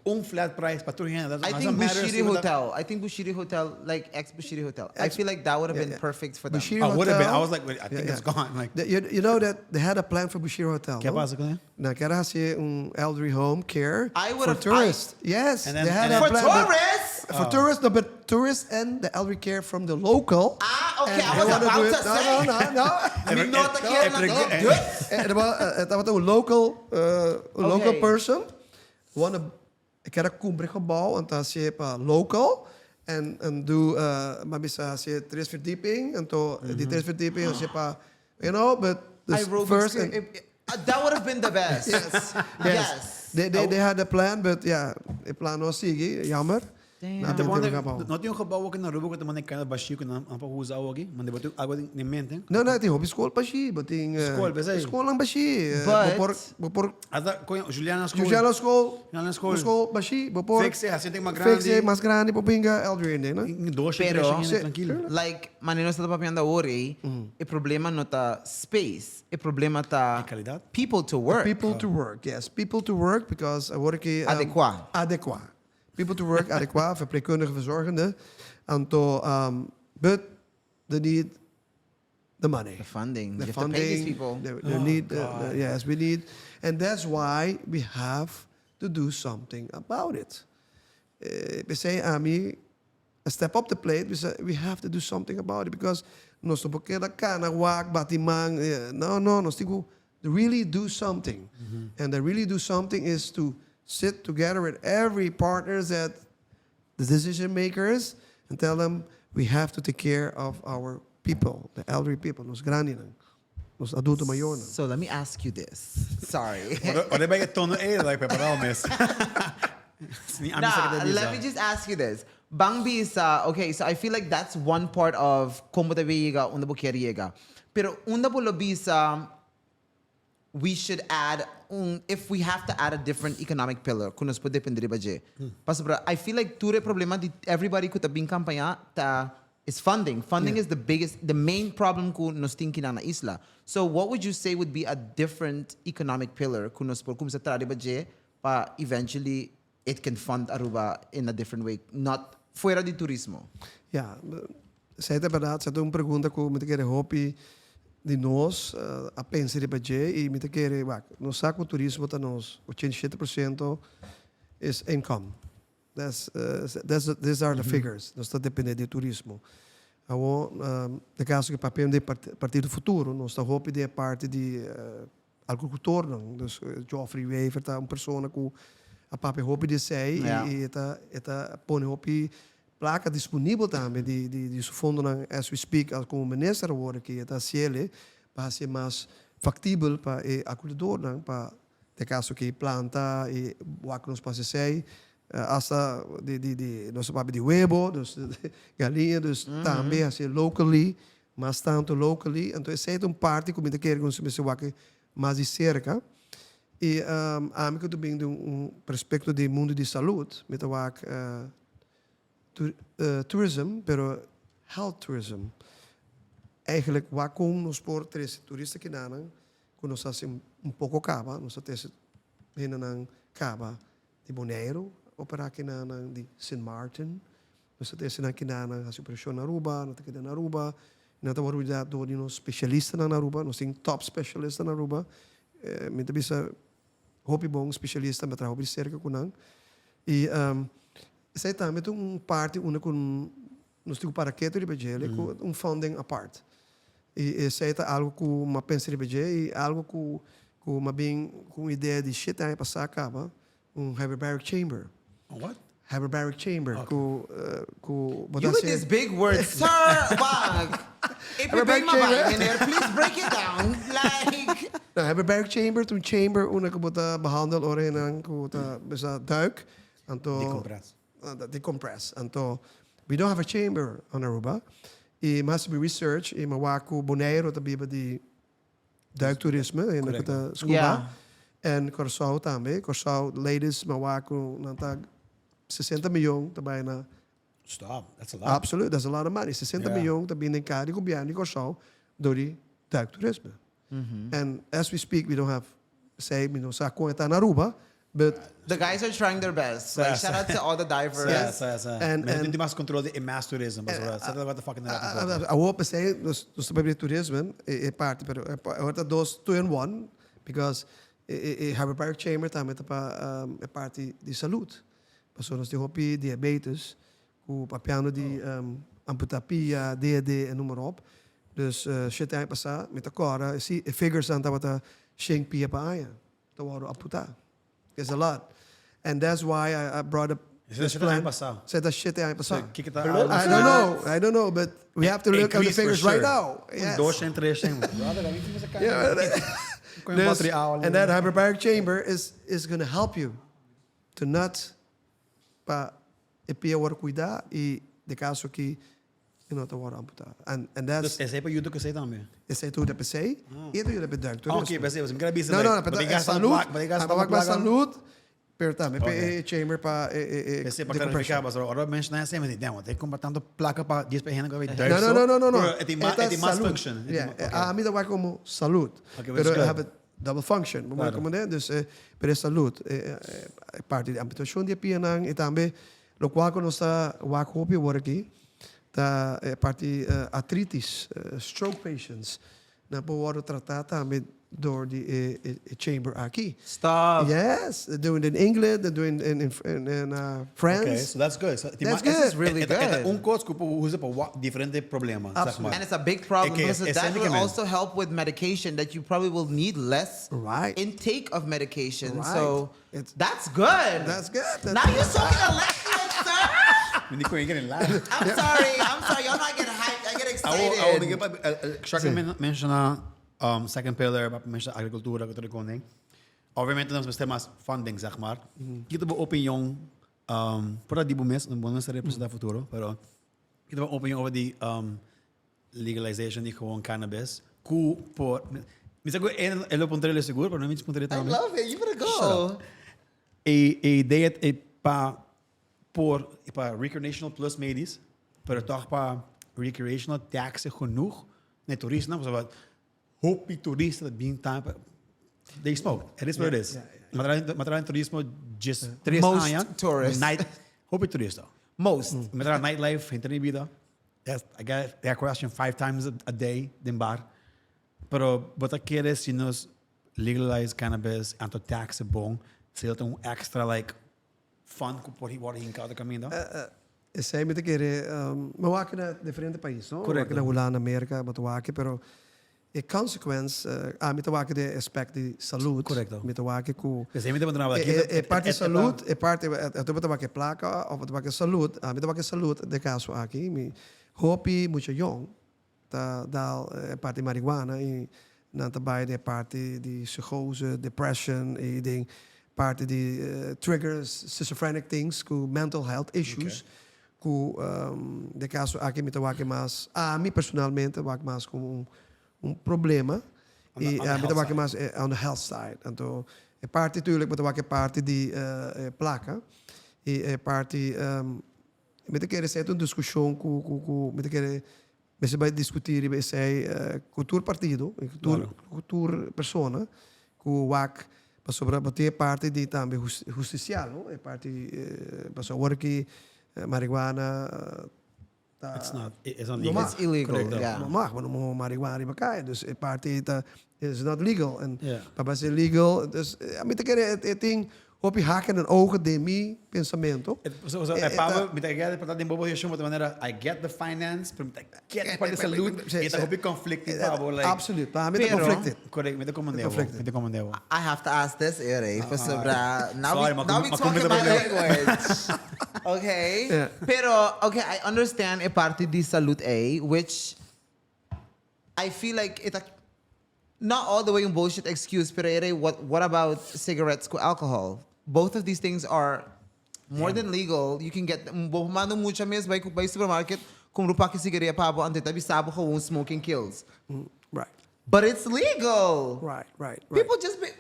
un flat price pa tur hende. I think Bushiri Hotel. I think Bushiri Hotel, like ex Bushiri Hotel. I feel like that would have been perfect for them. Bushiri Oh, would have been. I Hotel. was like, wait, I think it's gone. Like, You know that they had a plan for Bushiri Hotel, Kico no? pasa cu ne? Nan kier haci un elderly home care I for would've- tourists. Yes, And then- they had and a then- For plan, tourists? For tourists, no, but tourists and the elderly care from the local. Ah, okay. And I they was wanna about do to it. say. No. Mi no ta kier na dus. Tabata un local person wanna kier cumpra gebouw en dan haci pa local en do maar bisa haci tres verdieping en to di tres verdieping haci pa but the Aerobics first and, that would have been the best. Yes. Yes. They had a plan, but yeah, e plan no a sigui, jammer. Damn. Nan Anto, tin un gebouw. no tin un gebouw aki na Aruba cu ta manda kind of bashi cu nan pa usa aki? Manda bo algo in mente? No, tin hopi scol bashi, bo tin Scol, besei. Scol bashi. Bo por Hasta coño, Juliana School. Juliana School. Juliana School. Scol bashi, bo por Fix, asina tin mas grande. Fix, mas grande, bo pinga elderly, no? Dos, Pero- tres, trankil. Like, manera nos ta papiando awor, e problema no ta space, e problema ta calidad? People to work. People to work, yes. People to work, because awor cu Adecua. Adecua. People to work, adecua, verpleegkundige, verzorgende. Anto, but they need the money. The funding. The You have funding. to pay these people. They need, yes, we need, and that's why we have to do something about it. We say, ami, a step up the plate, we say, we have to do something about it because nos no por keda cana, wak, bati man, no, nos tin cu really do something. And the really do something is to sit together with every partners that the decision makers and tell them we have to take care of our people, the elderly people, nos grandinan, nos adulto mayornan. So let me ask you this. Sorry. Ora bay tono like preparado mes. Nah, let me just ask you this. Ban bisa, okay, so I feel like that's one part of con bo ta yega, unda bo kier yega. Pero unda bo lo bisa, we should add un, if we have to add a different economic pillar, cu nos por depende di dje. Pasobra, I feel like tur e problema di everybody cu ta bin campaña ta is funding. Funding is the biggest, the main problem cu nos tin na isla. So what would you say would be a different economic pillar cu nos por cuminsa traha riba dje pa eventually it can fund Aruba in a different way, not fuera di turismo? Ja, esey ta berdad, esey ta un pregunta cu mi ta kere hopi. di nos a pensa riba dje y mi ta kere, wak, nos sa cu turismo ta nos 87% is income. That's, that's, these are the figures. Nos ta depende di turismo. Awor, den caso cu papia di Partido Futuro, nos ta hopi den e parti di agricultornan. Dus Geoffrey Wever ta un persona cu a papia hopi di esey y e ta, e ta pone hopi placa disponibel tambe di, di, di su fondonan as we speak como minister awor aki. E ta haciele pa hacié mas factibel pa e agricultornan pa Den caso ki planta y wak nos pasa esey, hasta di di di nos ta papia di webo, dus galiña, dus tambe haci locally, mas tanto locally. Anto esey ta un parti cu mi ta kere cu nos mester wak mas di cerca. Y ami cu ta bin di un perspecto di mundo di salud, mi ta wak tourism, pero health tourism. Eigenlijk wak con nos por trece turista kinanan Ku nos hasi un poko kaba, nos a trese hendenan kaba di Boneiru operá kinanan di Sint Maarten. Nos a trese nan kinanan hasi operashon na Aruba, nan ta keda na Aruba. Nan ta wòrdu yuda dor di nos spesialistanan na Aruba. Nos tin top specialisten na Aruba. Mi ta bisa hopi bon spesialista, mi a traha hopi di serka ku nan. I esei tambe ta un parti unda ku Nos tin ku para ketu riba dje, ku un funding apart. I esei ta algu ku mi a pensa riba dje i algu ku ku mi a bin ku un idea di shete aña pasá kaba, un hyperbaric chamber. Un what? Hyperbaric chamber ku ku bo ta You with this big words, sir, wak. If you bring my bai, meneer, please break it down. Like. No, hyperbaric chamber ta un chamber unda ku bo ta behandel ora hendenan ku ta bisa duik, anto. Decompress. Decompress. Anto, we don't have a chamber on Aruba. Y mi haci mi research y mi wak cu Bonaire ta biba di duiktoerisme, hende cu ta scuba. En Curaçao tambe. Curaçao, latest mi wak cu nan ta 60 miljoen ta bay na. Stop, that's a lot. Absoluut, that's a lot of money. 60 miljoen ta bini den cara di gobierno di Curaçao door di duiktoerisme. And as we speak we don't have, esey mi no sa con e ta na Aruba, but. The guys are trying their best. Like shout out to all the divers. Sa, sa, sa. And, and. Tin mas control di e mass tourism, pasobra sa ta what the fucking raad. Awor p'esey nos ta papia di tourism, e parti, pero awor ta dos, two in one, because e Harbor Park Chamber tambe ta pa e parti di salud. Pasobra nos tin hopi diabetes Ku papiando di amputa pia, dede en noem maar op. Dus shete aña pasá mi ta kòrda si e figuresnan tabata shen pia pa aña ta wòrdu amputá. It's a lot. And that's why I brought up this plan. Shete aña pasá. Seta shete aña pasá. I don't know, I don't know, but we have to look at the figures right now. Un, dos shen, tres shen. Brother, ami tin mester kanta. And that hyperbaric chamber is gonna help you to not pa E pia wòrdu kuidá i den kaso ki e no ta wòrdu amputá. And and that's. Dus esei pa yuda ku esei tambe? Esei ta yuda p'esei i e ta yuda p'e duik turismo. Oké, p'esei, pasobra mi kere bisa like. No, no, pa e salud, pa wak pa salud, pero tambe pa e chamber pa e e e. P'esei pa klarifiká, pasobra ora bo menshoná esei mi di, damn, ta kumpra tantu plaka pa dies pa e hende ku a bai duik so. No, no, no, no, no. E tin mas, e tin mas function. Yeah, ami ta wak komo salud. Pero e have a double function, bo por comprende? Dus pero e salud, e parti di amputacion di e pianan y tambe locual cu nos ta wak hopi awor aki ta e parti artritis, stroke patients, nan por wordo trata tambe door di e chamber aki. Stop! Yes, they're doing it in England, they're doing it in France. Okay, so that's good. So, that's good. This is really good. E ta un cos cu por usa pa diferente problema. Absolutely. And it's a big problem because that will also help with medication that you probably will need less right. intake of medication. Right. So that's good. That's good. Now you're talking electric, sir. Mi di con getting laugh. I'm sorry. I'm sorry. Y'all know I get hyped. I get excited. Awo, mi ke Shark menciona second pillar, menciona agricultura, cu tur e con. Obviamente nos mester mas funding, zeg maar. Kiko ta bo opinion, por ta di bo mes, bo no mester representa futuro, pero kiko ta bo opinion over di legalization di gewoon cannabis? Ku por, mi sa ku e lo puntra el sigur, pero no mi puntra I tambe. love it, you better go. E e idea e pa por pa recreational plus medisch, pero toch pa recreational taxen genoeg na toeristennan, pasobra Hopi turista ta bin tambe. They smoke. It is what it is. Ma traha den turismo djes tres Most aña. tourists. Night, hopi turista. Most. Mi traha nightlife henter mi bida. Yes, I get that question five times a day den bar. Pero bo ta kere si nos legalize cannabis anto tax e bon, si lo ta un extra like fund ku por wòrdu hinká otro kaminda? Esei mi ta kere, mi wak na diferente pais, no? Mi wak na Hulanda, Merka, bo ta wak, pero e consequence, ami ta wak den aspect di salud. Correcto. Mi ta wak ku. Esei mi ta puntra bo aki. E parti salud, e parti, atoe bo ta wak e plaka of bo ta wak e salud, ami ta wak e salud den kaso aki, mi hopi mucha yong ta dal e parti marihuana y nan ta bay den e parti di psychose, depression y den parti di triggers, schizophrenic things cu mental health issues cu den caso aki mi ta wak mas, ami personalmente wak mas como un problema y ami ta wak mas on the health side. Anto e parti tuurlijk bo ta wak e parti di placa y e parti. Mi ta kere esei ta un diskushon ku ku ku mi ta kere mester bai diskutí riba esei ku tur partido i ku tur ku tur persona ku wak pasobra bo tin e parti di tambe hustisial no e parti pasobra awor aki marihuana ta It's not it's not no legal. mag It's illegal, Korekto. yeah. No mag bo no moho marihuana riba kaya dus e parti ta is not legal en Yeah. pa bai ser legal dus mi ta kere e tin Hopi haken en ogen den mi pensamento. So, so, Pablo, mi ta get pa den bobo heshon, de manera, I get the finance, pero mi ta get pa de salud, y ta hopi conflicted, Pablo, like. Absoluut, pa mi ta conflicted. Correct, mi ta comprende bo, mi ta comprende bo. I have to ask this, Ere, pasobra now we, now we talking my language. Okay? Pero, okay, I understand e parti di salud ei, which I feel like e ta not all the way un bullshit excuse pero e rei what what about cigarettes cu alcohol? Both of these things are more than legal you can get bo por manda un mucha mes bai bai supermarket cumpra un paki cigaria pa bo anto e ta bisa bo gewoon smoking kills. Right. But it's legal! Right, right, right. People just be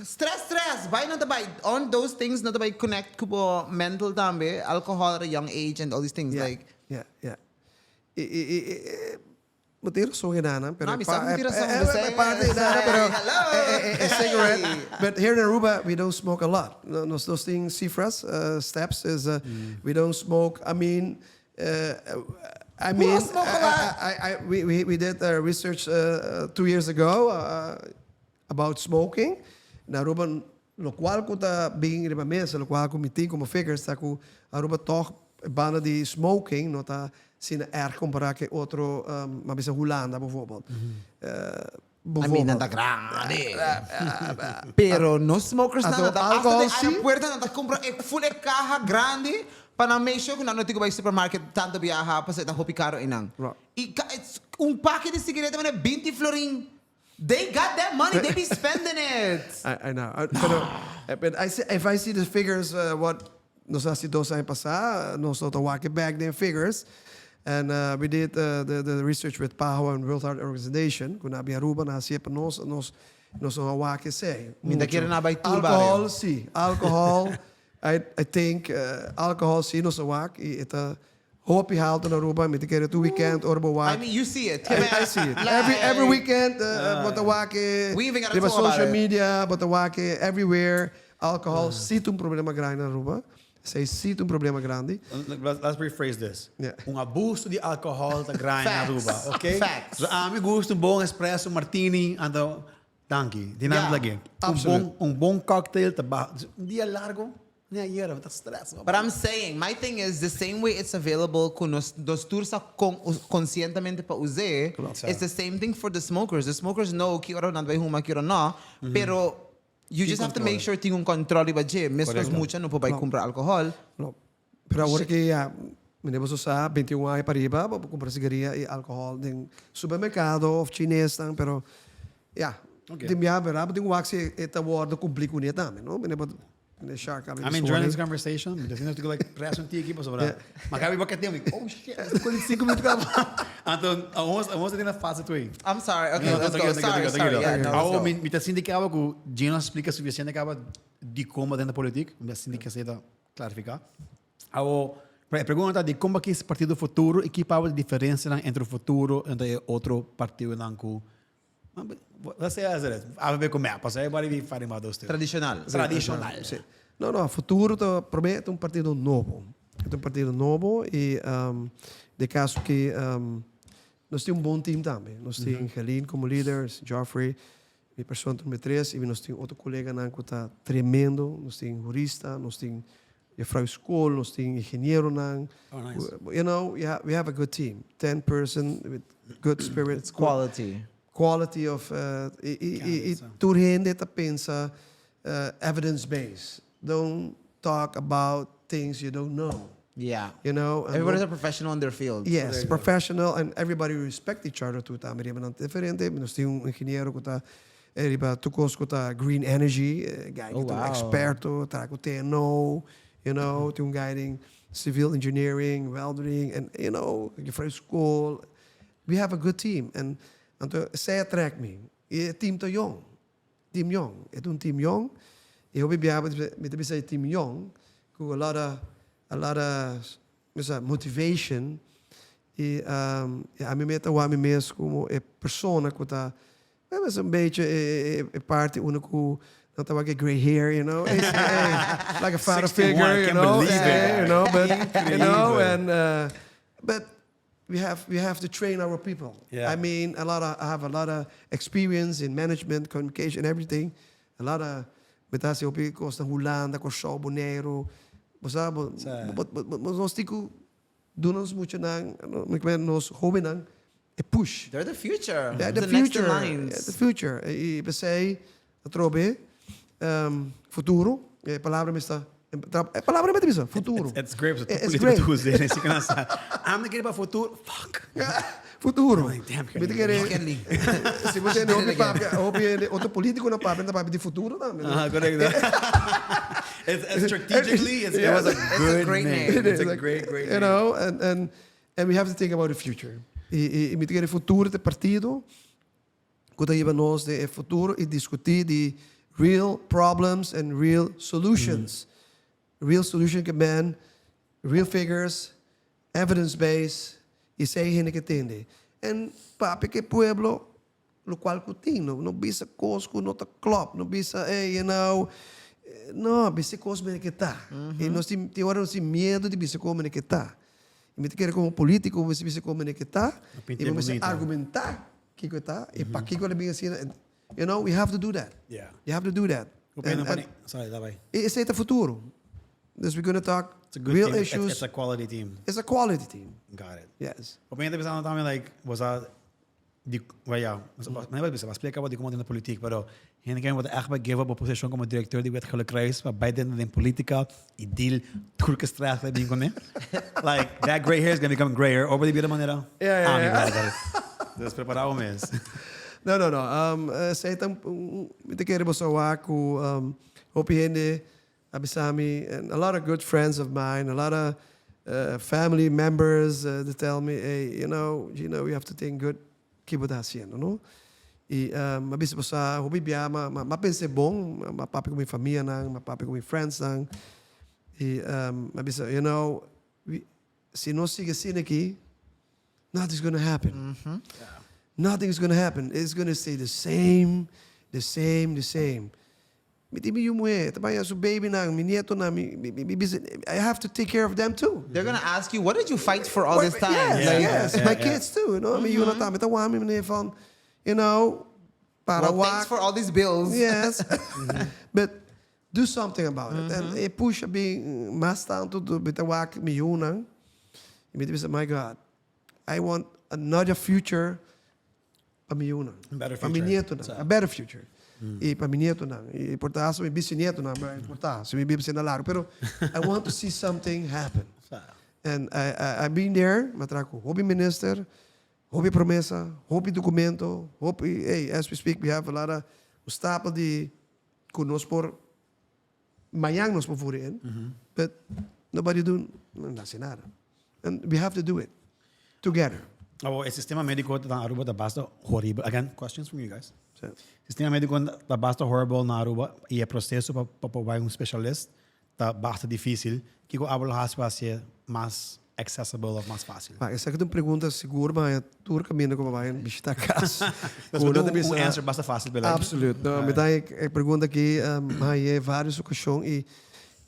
stress stress bai no ta bai on those things no ta bai connect cu bo mental tambe alcohol at a young age and all these things Yeah, like. yeah, yeah. Bo tin rason Enana, pero No, mi sa ku mi tin rason. E parti Enana, pero e cigarette. But here in Aruba we don't smoke a lot. Nos nos tin cifras, steps is we don't smoke, I mean, I mean, we did research 2 years ago about smoking. Na Aruba, locual cu ta bin riba mesa, locual cu mi tin como figures ta cu Aruba toch e banda di smoking no ta asina erg compara cu otro, ma bisa Hulanda bijvoorbeeld. I mean, nan ta grandi. Pero no smokers nan ta hasta den aeropuerto nan ta cumpra e full e caha grandi pa nan make sure cu nan no tin cu bay supermarket tanto biaha pasobra e ta hopi caro eynan. Y un paki di sigareta mane binti florin. They got that money, they be spending it. I know. Pero, but I see, if I see the figures, what nos a hasi 2 aña pasá, nos lo ta wak e back den figures. And we did the research with PAHO and World Heart Organization, ku na bin Aruba, nan hasié pa nos, nos nos no a wak esei. Mi ta kere na bai tur bario. Alcohol, si. Alcohol, I think alcohol si nos a wak i e ta Hopi halto na Aruba, mi ta kere tur weekend ora bo wak. I mean, you see it. I see it. Every, every weekend bo ta wak e We even gotta riba talk about social it. media, bo ta wak e everywhere. Alcohol si ta un problema grandi na Aruba. Esei si ta un problema grandi. Let's rephrase this. Yeah. Un abuso di alcohol ta grandi na Aruba, Facts. okay? Facts. So ami gusta un bon espresso martini, anto danki. Di nada Yeah. lag'é. Un Absoluut. bon, un bon cocktail ta baha. Un dia largo. Ni ayera, mi ta stress. But I'm saying, my thing is the same way it's available cu nos nos tur sa con conscientemente pa us'é, it's the same thing for the smokers. The smokers know ki ora nan ta bay huma, ki ora no, pero you just have to make sure tin un control riba dje. Mescos mucha no por bay cumpra alcohol. No. Pero awor ki ya, mende boso sa, 21 aña pa riba, bo por cumpra sigaria y alcohol den supermercado of chinesnan, pero ya, tin bia, berdad, bo tin cu wak si e ta wordo cumpli cune tambe, no? Mende bo. I'm enjoying this conversation. Mi ta sinti cu like press un tiki pasobra. Ma cabi boca tem. Oh shit, esta 45 minutos caba. Anto, amos amos ta den fase twee. I'm sorry. Okay, let's go. Sorry, sorry. Yeah, no, let's go. Mi ta sinti caba cu Gino a splica suficiente caba di con bo den politiek. Mi ta sinti cu esey ta clarifica. Awo, e pregunta ta di con bo kies Partido Futuro y ki pabo di diferencianan entre Futuro entre e otro partidonan cu. Let's say as it is. Avp cu mep, pasobra everybody be fighting about those two. Tradicional. Tradicional. Sí. No, no, Futuro ta, prome ta un partido nobo. Ta un partido nobo y de caso ki. Nos tin un bon team tambe. Nos tin Helene como lider, Geoffrey, mi persona number tres, y nos tin otro coleganan cu ta tremendo. Nos tin jurista, nos tin juffrouw school, nos tin ingenieronan. Oh, nice. We have a good team. 10 person with good spirit. It's quality. Quality of y tur hende ta pensa evidence based. Don't talk about things you don't know. And Everybody's a professional in their field. Yes, professional and everybody respect each other too tambe riba nan diferente. Nos tin un ingeniero cu ta riba tur cos cu ta green energy, guy cu ta un experto, traha cu TNO, tin un guy den civil engineering, weldering and juffrouw school. We have a good team and anto esey a trek mi. Y e team ta yong. Team yong. E ta un team yong. Y hopi biaha mi ta bisa e team yong cu a lot of, a lot of, mi sa, motivation. Y ami me ta wak mi mes como e persona cu ta, mi ta un beetje e parti unda cu nan ta wak e grey hair, like a father figure, I can't believe it. But, and, but we have to train our people. I mean, I have a lot of experience in management, communication, everything. A lot of, mi ta hasi hopi cos na Hulanda, Kòrsou, Boneiru. Bo sa, bo nos tin ku duna nos muchanan, nos hóbennan, e push. They're the future. They're the The next future. In lines. The future. I p'esei, atrobe, futuro, e palabra mi sta, e palabra mi ta bisa, futuro. It's great. It's great. I'm thinking about futuro. Fuck. Futuro. Like, damn, Mi ta kere, Kelly. Si bo tende hopi papia, hopi otro polítikonan papia, nan ta papia di futuro tambe. Ah, correcto. It's strategically, it was a a good great name. name. It's a Like, great, great You name. know, and we have to think about the future. I mi ta kere futuro ta partido, ku ta hiba nos den e futuro i diskutí di real problems and real solutions. Real solution ke men, real figures, evidence-based, i esei hende ke tende. En papia ku pueblo, lokual ku tin, no, no bisa kos ku no ta klòp, no bisa, hey, no, bisa kos manera ku ta. I nos tin, tin ora nos tin miedu di bisa kos manera ku ta. I mi ta kere komo polítiko, bo bisa kos manera ku ta, Pinta i bo bisa bonito. Argumentá kiko ta, i pakiko el a bin asina. We have to do that. You have to do that. Sorry, that way. Esei ta futuro. Dus we're gonna talk It's a good real team. Issues. It's a quality team. It's a quality team. Got it. Yes. Op een gegeven moment like, was dat die, well, ja, nee, wat splika wat die komt in de politiek, pero hende ku echt bij give up op posishon komo direktor di Wit Gele Kruis, pa bai den polítika i deal tur ku stress ku bin kuné. Like, that gray hair is gonna become grayer over di bida manera. Yeah. Ah, mi brother. Dus prepará bo mes. No. Esei ta, mi ta kere boso wak ku hopi hende a bisa mi, and a lot of good friends of mine, a lot of family members, they tell me, "Hey, you have to think good kiko bo ta hasiendo, no?" I m'a bisa boso, hopi bia, m'a pensa bon, m'a papia ku mi famianan, m'a papia ku mi friends nan, i m'a bisa, si nos sigui asina aki, nothing's gonna happen. Nothing's gonna happen. It's gonna stay the same, the same, the same. Mi tin mi yu muhé, tambe su baby nan, mi nietonan, mi I have to take care of them too. They're gonna ask you, "What did you fight for all this time?" Yes, Like, yes. My kids too. Mi yunan tambe ta wak mi van, para Well, thanks for all these bills. Yes. But do something about it. And e push a bin mas tantu di mi ta wak mi yunan. I mi ta bisa, "My God, I want another future pa mi yunan." Better Pa mi future. nietonan. A better future. I pa mi nietonan. I por ta mi bisnieto nan, por ta, si mi biba asina largu. Pero I want to see something happen. And I've been there, m'a traha ku hopi minister, hopi promesa, hopi dokumento, hopi, hey, as we speak, we have a lot of stapel di ku nos por mañan nos por voer in, but nobody do no hasi nada. And we have to do it together. Oh, e sistema médiko na Aruba ta basta horibel. Again, questions from you guys. So, Sistema médiko ta basta horrible na Aruba i e proseso pa un spesialista ta basta difísil. Kiko abo lo hasi pa hasié mas accessible òf mas fásil? Ma esaki ta un pregunta sigur, ma tur kaminda ku bai bishitá kas. Dus un answer basta fásil, bèrdat? Absoluut. No, mi ta e pregunta aki m'a vários okashon i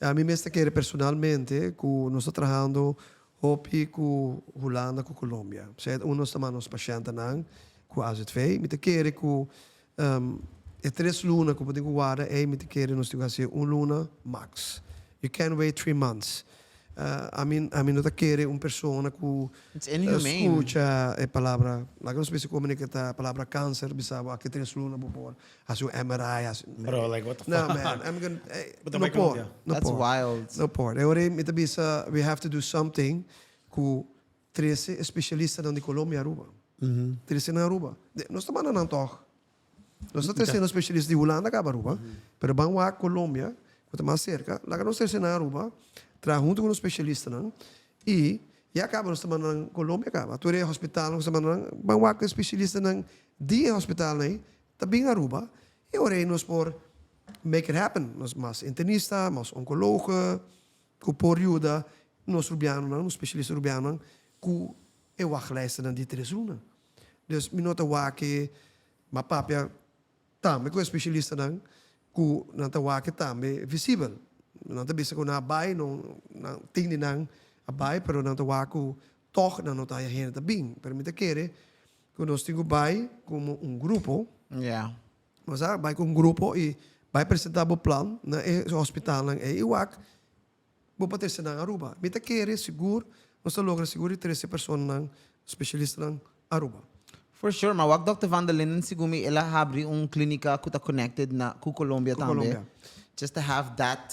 ami mes ta kere personalmente ku nos ta trahando. Hopi ku Hulanda ku Colombia. P'esei unda nos ta manda nos pashentenan ku AZV. Mi ta kere ku e tres luna ku bo tin ku warda ei mi ta kere nos tin ku hasi un luna max. You can't wait 3 months. Ami ami no ta kere un persona ku It's inhumane. Skucha e palabra, laga nos bisa komunika ta palabra kanser, bisa bo aki 3 luna bo por hasi un MRI, hasi Bro, like, what the No fuck? Man, I'm gonna But no por, no That's por. wild. No por. E ora mi ta bisa we have to do something ku trese espesialistanan di Colombia Aruba. Trese nan Aruba. Nos ta manda nan tòg. Nos ta trese nos spesialista di Hulanda kaba Aruba, pero ban wak Colombia, ku ta mas serka, laga nos trese nan Aruba, traha huntu ku nos spesialistanan i ya kaba nos ta manda nan Colombia kaba. Tur e hospitalnan ku nos ta manda nan, ban wak e spesialistanan di e hospitalnan ei ta bin Aruba i ora ei nos por make it happen. Nos mas internista, mas onkologe ku por yuda nos rubianonan, nos spesialista rubianonan ku e wachtlijstennan di 3 luna. Dus mi no ta wak e m'a papia tambe ku e spesialistanan ku nan ta wak tambe visibel. Nan ta bisa ku nan a bai, no, nan tin di nan a bai, pero nan ta wak ku tòg nan no ta haya hende ta bin. Pero mi ta kere ku nos tin ku bai komo un grupo. Nos a bai ku un grupo i bai presentá bo plan na e hospitalnan ei i wak bo por trese nan Aruba. Mi ta kere sigur nos ta logra sigur di trese personanan, spesialistanan Aruba. For sure, maar wak Dr. Van der Linden segun mi el a habri un klinika ku ta connected na ku Colombia Ku tambe. Colombia. Just to have that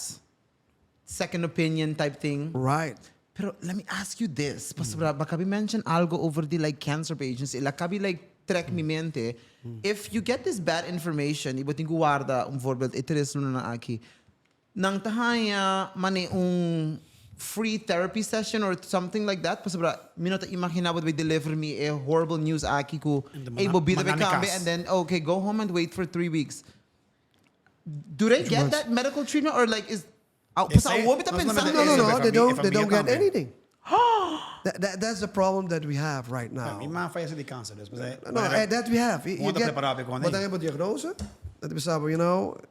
second opinion type thing. Pero let me ask you this, pasobra bo a caba di mention algo over the like cancer patients, el a caba di like trek mi mente. If you get this bad information y bo tin cu warda un voorbeeld e 3 lunanan aki, nan ta haya mane un free therapy session or something like that? Pasobra mi no ta imagina bo deliver mi e horrible news aki ku hey, bo bida Manda be mi cambia cas. And then, okay, go home and wait for 3 weeks. Do they get Months. that medical treatment or like is Ah, pues awor mi ta no solamente pensando. No, eso, they don't, mi they don't get famia tambe. anything. That's the problem that we have right now. Mi mama fayece di cancer, dus No, that we have. You Wanda get, prepara pa bo tin diagnose, dat bisa,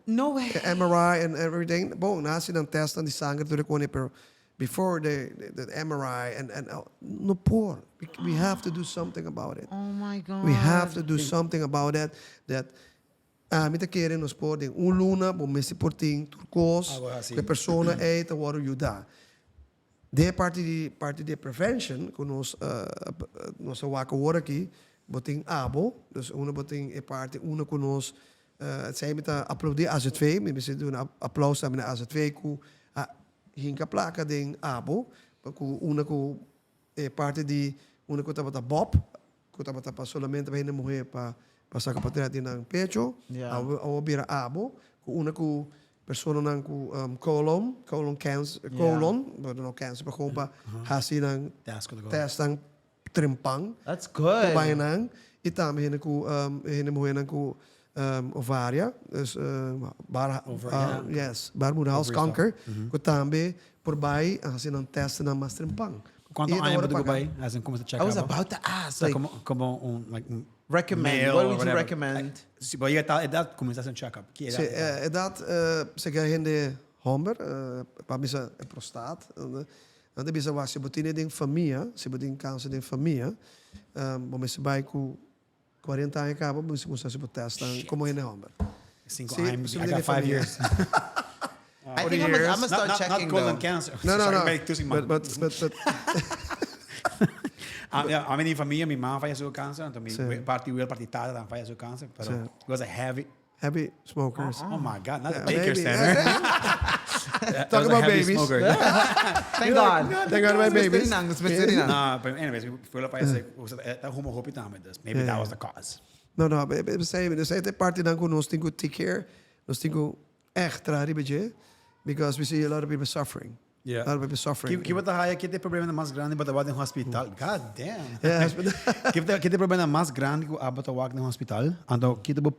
No way. MRI and everything. Bon, nan hasi dan test di sanger tur kos, pero before the MRI and no por. We have to do something about it. Oh my God. We have to do something about that. That mi ta kere nos por den un luna, bo mester por tin tur kos, Algo asina. e persona ei ta wordo yuda. Den parti di prevention, ku nos a wak awor aki, bo tin ABO, dus unu bo tin e parti unu ku nos esei mi ta aplaudí AZV, mi mester duna aplauso tambe na AZV ku a hinka plaka den ABO, ku unu ku e parti di unu ku tabata BOP, ku tabata pa solamente pa hende muhé pa saka portret di nan pecho, a bira ABO, ku unu ku personanan ku colon cancer, colon, but no cancer, pero gewoon pa hasi nan Test ku testan trempan. That's good. Voorbij nan. I tambe hende ku hende muhénan ku ovaria, dus bar, Over, yes, baarmoederhalskanker, ku tambe voorbij hasi nan testen mas trempan. Kuantu I aña awor bo paga. bai? As in, kon check I was up? about to ask. Like, Like, komo un like un recommend. male What or would you whatever. recommend? Like, si bo yega edat, kuminsá un check up. Ki Si, edat? edat, zeker hende homber, pa bisa prostaat. Dan bisa wa si bo tin den famia, si bo tin kanser den famia, bo mester bai ku 40 aña kaba, bo mester kuminsá bo test komo hende homber. 5 Si, aña, si I got den 5 famia. years. I think I'm gonna start Not checking colon though. cancer. No, Sorry, no. bai toesing, man. But Ah, yeah, ami den famia, mi mama fayece ku cancer, anto mi parti welo, parti tata tambe fayece ku cancer, pero it was a heavy, heavy smokers. Oh my God, not the Yeah, Baker baby. Center. That Talk was a about heavy babies. smoker. Thank God. Thank God my babies. Suriname. Nah, but anyways, welo fayece, ta huma hopi tambe, dus maybe that was the cause. No, dus e parti dan ku nos tin ku take care, nos tin ku echt traha riba dje, because we see a lot of people suffering. A lot of people suffering. Ki bo ta haya ki ta e problema mas grandi pa wak den hospital? God damn. Yeah, hospital. Ki ta e problema mas grandi ku abo ta wak den hospital? Anto ki ta bo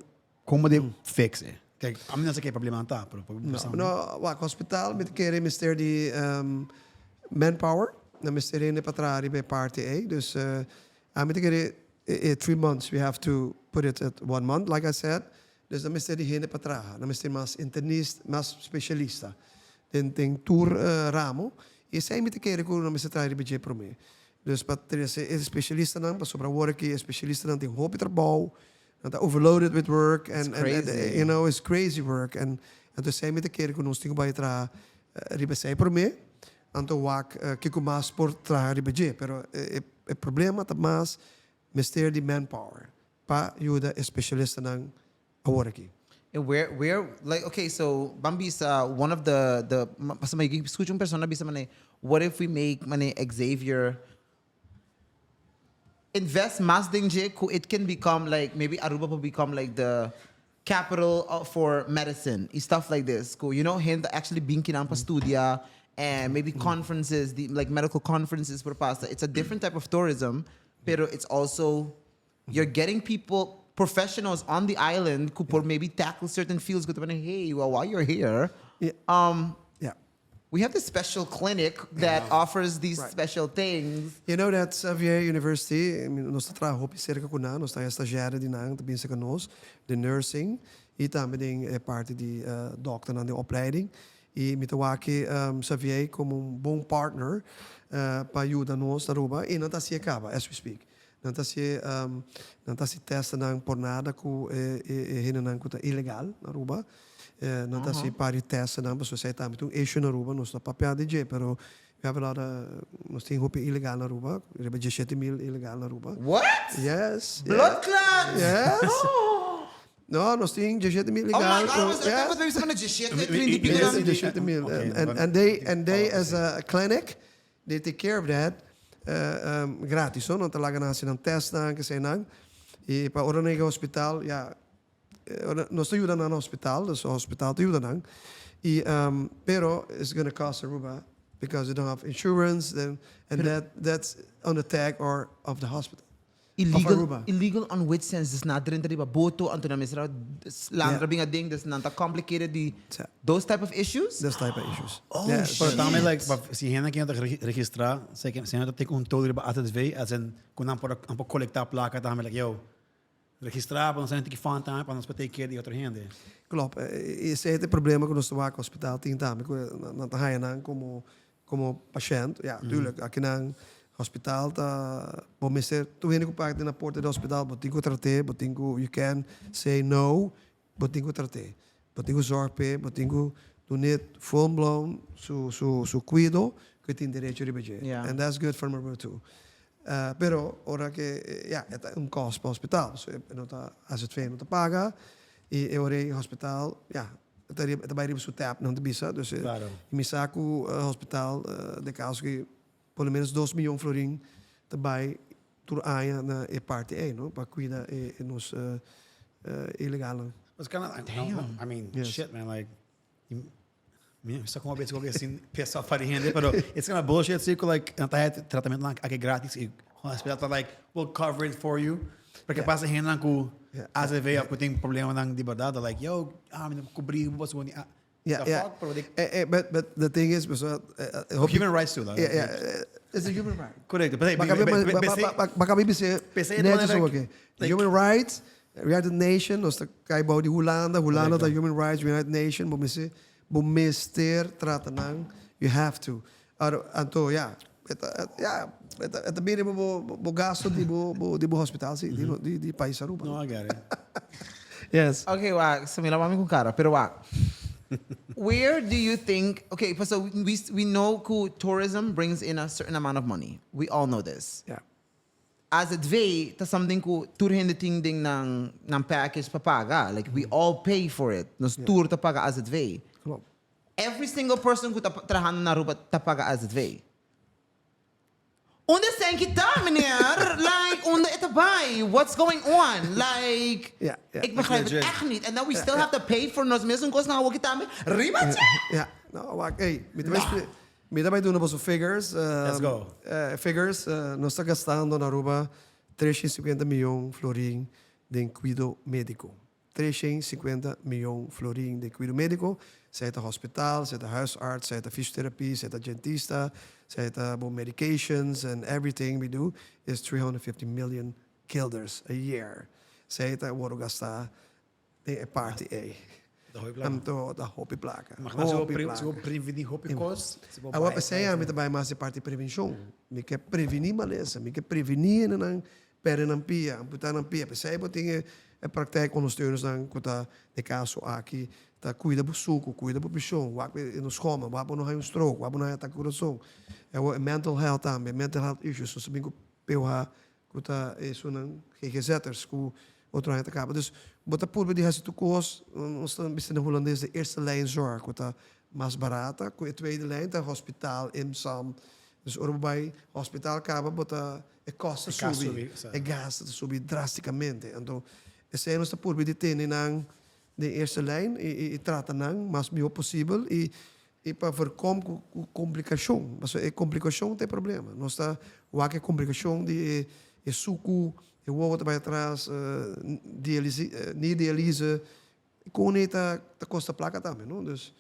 kon bo ta fix e? Kijk, ami no sa ki e problema ta, pero No, no, wak hospital mi ta kere mester di manpower, na mester hende pa traha riba e parti ei. Dus ami ta kere 3 months, we have to put it at one month, like I said. Dus dan mester di hende pa traha, dan mester mas internist, mas spesialista. Den tur ramo. Esei mi ta kere ku nos mester traha riba dje promé. Dus pa trese e spesialistanan, pasobra awor aki e spesialistanan tin hopi trabou, nan ta overloaded with work and and you know, it's crazy work. And anto esei mi ta kere ku nos tin ku bai traha riba esei promé, anto wak kiko mas por traha riba dje. Pero e e problema ta mas mester di manpower pa yuda e spesialistanan awor aki. And where, where, like, okay, so, ban bisa, one of the, the, pasobra mi scucha un persona bisa mane, what if we make mane Xavier invest mas den dje cu it can become like, maybe Aruba por become like the capital of, for medicine y stuff like this, cu, you know, hende actually bin kinan pa studia and maybe conferences, di, like medical conferences por pasa. It's a different type of tourism, pero it's also You're getting people, professionals on the island ku por maybe tackle certain fields ku ta pone, hey, well, while you're here, we have this special clinic that offers these special things. You know that Xavier University, nos ta traha hopi serka ku nan, nos ta haña stagiaire di nan ta bin serka nos, den nursing i tambe den e parti di dokternan den opleiding. I mi ta wak Xavier komo un bon partner pa yuda nos na Aruba i nan ta hasié kaba as we speak. Nan ta hasi nan ta hasi testnan por nada ku e e hendenan ku ta ilegal na Aruba. Nan ta hasi par di testnan pasobra esei tambe ta un issue na Aruba. Nos no papia di dje pero we have a lot of nos tin hopi ilegal na Aruba, riba 17,000 ilegal na Aruba. What? Yes. Blood clots! Yes. No, nos tin 17,000 Oh my ilegal. God, was Yes. Yes. 17,000. And they and they as a clinic They take care of that gratis no, nan ta laga nan haci nan testnan keseinan y pa ora nan yega hospital ya nos ta yuda nan na hospital dus hospital ta yuda nan y pero it's gonna cost Aruba because they don't have insurance and that that's on the tag or of the hospital. Illegal, Aruba. Illegal on which sense? Dus nan a drenta riba boto, anto nan mester a landra bin aden, dus nan ta complicated di those type of issues? Those type of issues. Oh, Yes. shit. Pero tambe like, pa si hende aki no ta registra, si si hende ta take un tour riba AZV, as in ku nan por nan por kolekta plaka tambe like yo, registra pa nos hende tiki fund tambe pa nos por take care di otro hende. Klopt. Esei ta e problema ku nos ta wak hospital tin tambe, ku nan ta haña nan komo Como pashent, ya, tuurlijk, aki nan hospital ta, bo mester, tur hende ku parti na porta di hospital, bo tin ku trat'é, bo tin ku, you can say no, bo tin ku trat'é. Bo tin ku zorg p'e, bo tin ku dun'é full blown su, su, su kuido ku e tin derecho riba dje. And that's good for number two. Pero ora ke, ya, e ta un kost pa hospital, so e no ta, AZV no ta paga, i e ora ei hospital, ya, E ta riba, e ta bai riba su tap, nan ta bisa. Dus e, Claro. mi sa ku hospital den kaso ki por lo menos 2 miyon florin ta bai tur aña na e parti ei, no? Pa kuida e, e nos ilegalnan. It's kind of, no, I mean, shit, man, like, mi sa como bezig ook sin pesa pa die hende, pero it's kind of bullshit, sí, ku like, nan ta het tratamiento nan aki gratis y hospital ta like, we'll cover it for you. Porque pasa hende nan ku AZV of ku tin problemanan di berdad, like, yo, ah, mi no por kubri bo pasobra ah, the fuck, pero di But the thing is, pasobra, hopi Human rights too, Yeah, yeah, it's a human right. Correcto. Baka mi bisa netjes zo oké. Human rights, United Nation, nos ta kai bou di Hulanda, Hulanda ta human rights, United Nation, bo mester, bo mester trata nan, you have to. Anto, ya, e ta, ya, e ta, e ta bini bo, bo gasto di bo, bo, di bo hospital, si, di, di, di pais Aruba. No, I get it. Yes. Okay, wak, so mi la mami ku kara, pero wak. Where do you think, okay, so we, we know ku tourism brings in a certain amount of money. We all know this. AZV ta something ku tur hende tin den nan, nan package pa paga. Like, we all pay for it. Nos tur ta paga AZV. Klopt. Every single person ku ta trahando na Aruba ta paga AZV. Unda esei kita, meneer? Like, unda e ta bai? What's going on? Like, ik begrijp het echt niet. And then we still have to pay for nos mesun kosnan awo kita tambe. Riba dje! Ja, no, wak, ey, mi ta bai, mi ta bai duna boso figures. Let's go. Figures, nos ta gastando na Aruba 350 miyon florin den kuido mediko. 350 miyon florin den kuido mediko, sea ta hospital, sea ta huisarts, sea ta fysiotherapie, sea ta dentista, sea ta bo medications and everything we do is 350 million guilders a year. Esei ta wòrdu gastá den e parti ei. Anto ta hopi plaka. Imagina si bo si bo preveni hopi kos. Awa p'esei ami ta bai mas e parti prevenshon. Mi ke preveni malesa, mi ke preveni hendenan perde nan pia, amputa nan pia. P'esei bo tin e praktijk ondersteunersnan ku ta den kaso aki ta kuida bo suku, kuida bo preshon, wak e no schomel, wak bo no haña un stroke, wak bo no haña atake kurason. Awo e mental health tambe, mental health issues, nos ta bin ku POH ku ta esunnan GGZ'ers ku otro aña ta kaba. Dus bo ta purba di hasi tur kos, nos ta bisa na hulandes de eerste lijn zorg ku ta mas barata ku e tweede lijn ta hospital, IMSAM. Dus ora bo bai hospital kaba bo ta e kost ta subi, e gasto ta subi drasticamente. Anto esei nos ta purba di tene nan den eerste lijn i trata nan mas mihó posibel i I pa voorkom ku ku komplikashon, pasobra e komplikashon ta e problema. Nos ta wak e komplikashon di e e suku, e wowo ta bai atras, dialisi ni dialise, kon e ta ta kosta plaka tambe, no. Dus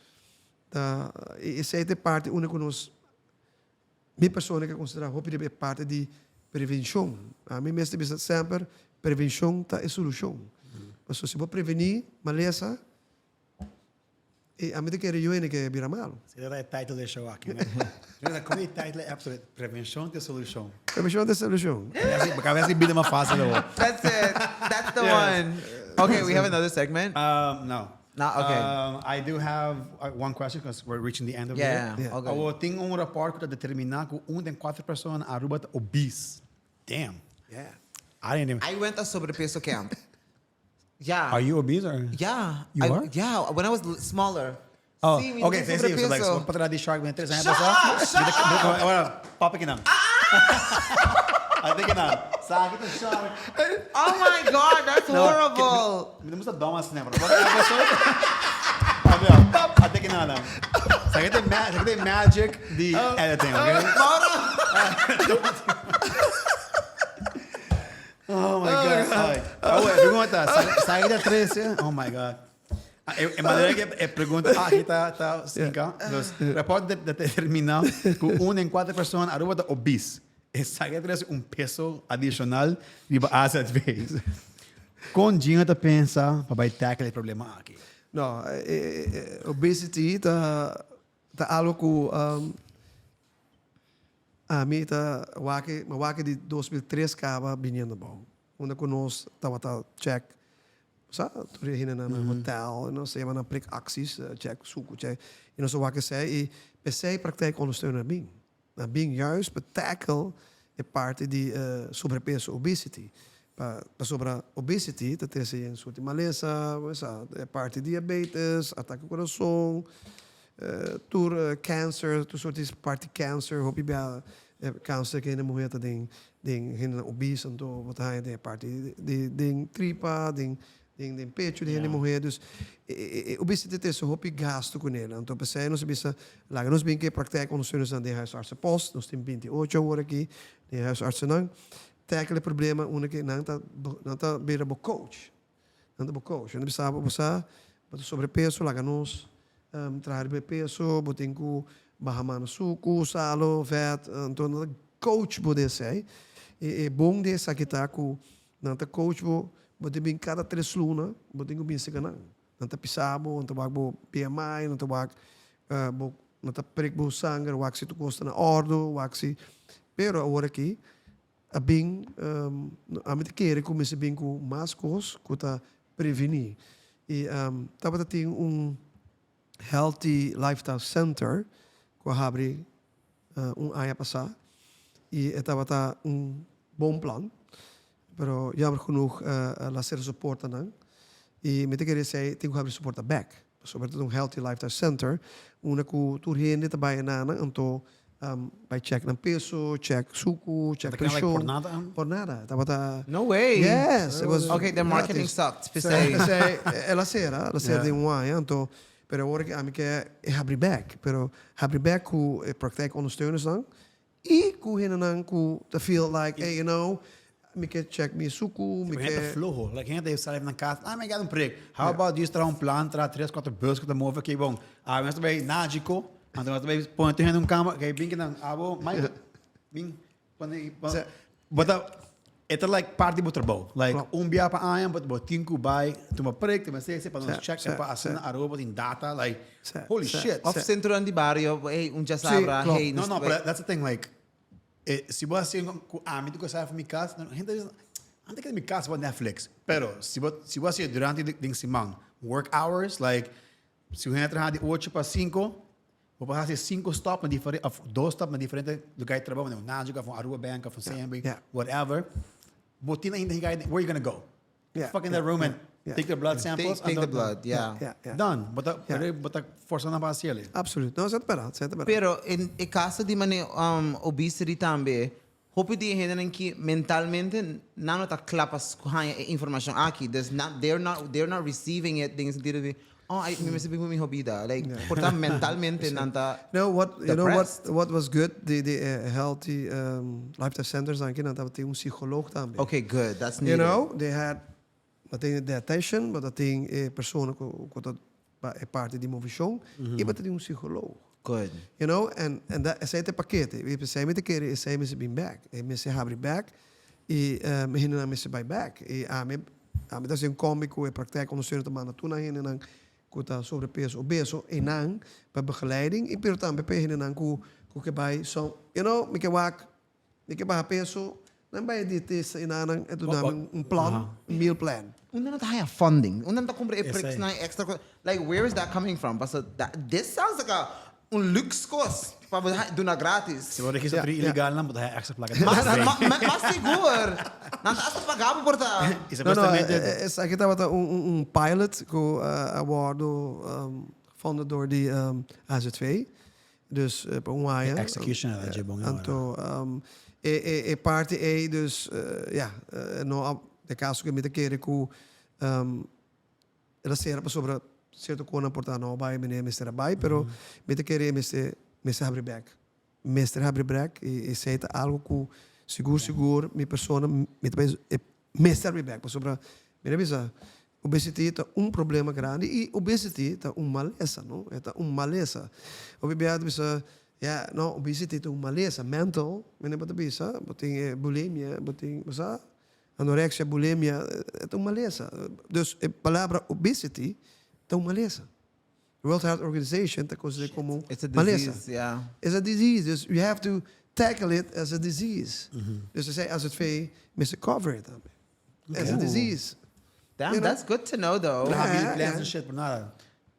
ta esei ta e parti unda ku nos, mi persona ke konsiderá hopi riba e parti di prevenshon. Ami mes ta bisa semper prevenshon ta e solushon. Pasobra si bo prevení malesa, E ami ta kere yu hende ke bira malu. Esei ta e title di e show aki. Como e title e episode? Prevencion te solucion. Prevencion te solucion. Cada vez e bida mas facil awor. That's it. That's the one. Okay, we have another segment? No. No, okay. I do have one question because we're reaching the end of Yeah, it. okay. Awor tin un rapport cu ta determina cu un den cuater persona na Aruba ta obese. Damn. Yeah. I didn't even. I went a sobrepeso camp. Yeah. Are you obese or? Yeah. You I, are? Yeah, when I was smaller. Oh, Sí, mi okay, tin sí, sí, so like, sobrepeso. so para di shark, tres años Shut pasado. up, shut up. Ahora, papa que não. Até que não. Sabe que shark. Oh my God, that's horrible. Me gusta dom assim, né, bro? Pop, até que não, não. Sabe que tem magic de editing, okay? Mauro. Oh my God. Oh, wait, pregunta. Saída 13. Oh my God. Ah, e manera que e pregunta aki ta ta stinka. Dus rapport de determina ku un en cuatro persona Aruba ta obese. Esaki ta trece un peso adicional riba AZV. Kon Gino ta pensa pa bai tackle e problema aki? No, obesity ta ta algo ku Ami ta wak, mi a wak di 2003 kaba biniendo abou. Unda ku nos tabata check, sa, tur e hendenan na hotel, nos ta yama nan prikacties, check suku, check, i nos a wak esei i p'esei praktijk ondersteuner a bin. Nan a bin juist pa tackle e parti di sobrepeso, obesity. Pa pasobra obesity ta trese yen soort di malesa, sa, e parti diabetes, atake kurason, Tur cancer, tur soort di parti cancer, hopi bia cancer ku hende muher ta den den hendenan obese, anto bo ta haña den e parti di den tripa, den den pecho di hende muher, dus e obese ta trese hopi gasto ku nel, anto p'esei nos a bisa laga nos bin ku e praktijk ondersteunersnan den huisartsenpost, nos tin 28 awor aki den huisartsennan, tackle e problema unda ku nan ta nan ta bira bo coach. Nan ta bo coach. Nan ta bisa bo, bo sa, bo ta sobrepeso, laga nos traha riba e peso, bo tin ku baha mas suku, salo, vèt. Anto nan ta coach bo den esei. I e bon di esaki ta ku nan ta coach bo, bo tin bin kada tres luna, bo tin ku bin seka nan. Nan ta pisa bo, nan ta wak bo BMI, nan ta wak bo, nan ta prik bo sanger, wak si tur kos ta na òrdu, wak si. Pero awor aki A bin, ami ta kere ku mester bin ku mas kos ku ta prevení. I tabata tin un Healthy Lifestyle Center ku a habri un aña pasá i e tabata un bon plan, pero jammer genoeg a la sera su portanan i mi ta kere esei tin ku habri su porta bèk. Pasobra ta un Healthy Lifestyle Center unda ku tur hende ta bai enanan anto Bai check nan peso, check suku, check Tabata like preshon. por nada? Por nada. Tabata. No way. Yes, it was Okay, their marketing gratis. sucked, p'esei. P'esei el a sera, el a sera den un aña, anto, pero awor ke ami ke e habri bek, pero habri bek ku e praktijk ondersteunersnan i ku hendenan ku ta feel like, hey, you know, mi ke check mi suku, mi Pero hende ke. ta floho. Like hende ta sali nan kas, ah, mi a gana un prik. How about djis traha un plan, traha tres, kuater bus ku ta move, okay, bon. Awe nos ta bai Nagico, anto nos ta bai pone tur hende un kama, okay, bin kinan, abo, Mike, bin, pone, pone. Bo ta. E ta like parti di bo trabou. Like un bia pa aña bo bo tin ku bai tuma prik, tuma esei pa nos check pa asina Aruba tin data like holy shit. Of centronan di bario, hey un djasabra, hey No no, pero that's the thing like si bo hasi ku ami tin ku sa for mi kas, hende ta bisa ante keda mi kas bo Netflix. Pero si bo si bo hasi durante den siman work hours like si un hende traha di ocho pa cinco Bo por hasi sinku stop na diferente, of dos stop na diferente lugar di trabou, manera un Nagico of un Aruba Bank of un CNB, whatever. Bo tin ainda hinga where you gonna go? Fuck in that room and take their blood samples. Take the blood, yeah. Done. Bo ta, bo ta forsa nan pa hasi el'e. Absoluut. No, esei ta berdad, esei ta berdad. Pero en e caso di manera obesity tambe, hopi di e hendenan ki mentalmente nan no ta kla pa haña e informashon aki. Dus nan, they're not, they're not receiving it den e sentido di, oh, ai, mi mester bin ku miho bida. Like, por ta mentalmente nan ta No, what, you know what, depressed. what was good, di, di e healthy um, lifestyle centers aki, nan tabatin un psicoloog tambe. Okay, good, that's You needed. know, they had, nan tin dietitian, but nan tin e persona ku, ku ta pa e parti di movishon, i bo ta tin un psicoloog. Good. You know, and and that esei ta e pakete. I p'esei mi ta kere esei mester bin bek. E mester habri bek i e hendenan mester bai bek. I ami ami ta hasi un kombi ku e praktijk ondersteuner ta manda tur nan hendenan ku ta sobrepeso, obeso, einan pa begeleiding i pero tambe pa e hendenan ku ku ke bai so, you know, mi ke wak Mi ke baha peso, nan bai e dietista i nan e duna mi un plan, un meal plan. Unda nan ta haya funding? Unda nan ta cumpra e priksnan e extra cos? Like where is that coming from? Paso that this sounds like a un luxe cos pa bo duna gratis. Si bo registra tur ilegalnan bo ta haya extra placa. Mas mas sigur. Nan ta hasta paga bo por ta. I supuestamente. No no esaki tabata un pilot cu a wordo gefonden door di AZV. Dus pa un aña. E execution a dje bon awor. Anto e e e parti ei dus ya no a de caso cu mi ta kere cu el a cera pasobra cierto conan por ta no bai mene mester a bai pero mi ta kere e mester mester habri bek mester habri bek y esey ta algo cu sigur sigur mi persona mi ta bay e mester habri bek pasobra mi ta bisa Obesity ta un problema grandi i obesity ta un malesa, no? E ta un malesa. Hopi bia ta bisa, ya, no, obesity ta un malesa mental, mene bo ta bisa, bo tin e bulimia, bo tin, bo sa, anorexia, bulimia, e ta un malesa. Dus e palabra obesity ta un malesa. World Health Organization ta considera como un It's a malesa. disease, yeah. It's a disease, dus you have to tackle it as a disease. Dus esei AZV mester cover it tambe. As a disease. Damn, You know? that's good to know though. Traha Yeah, meal plans yeah. and shit, pero nada.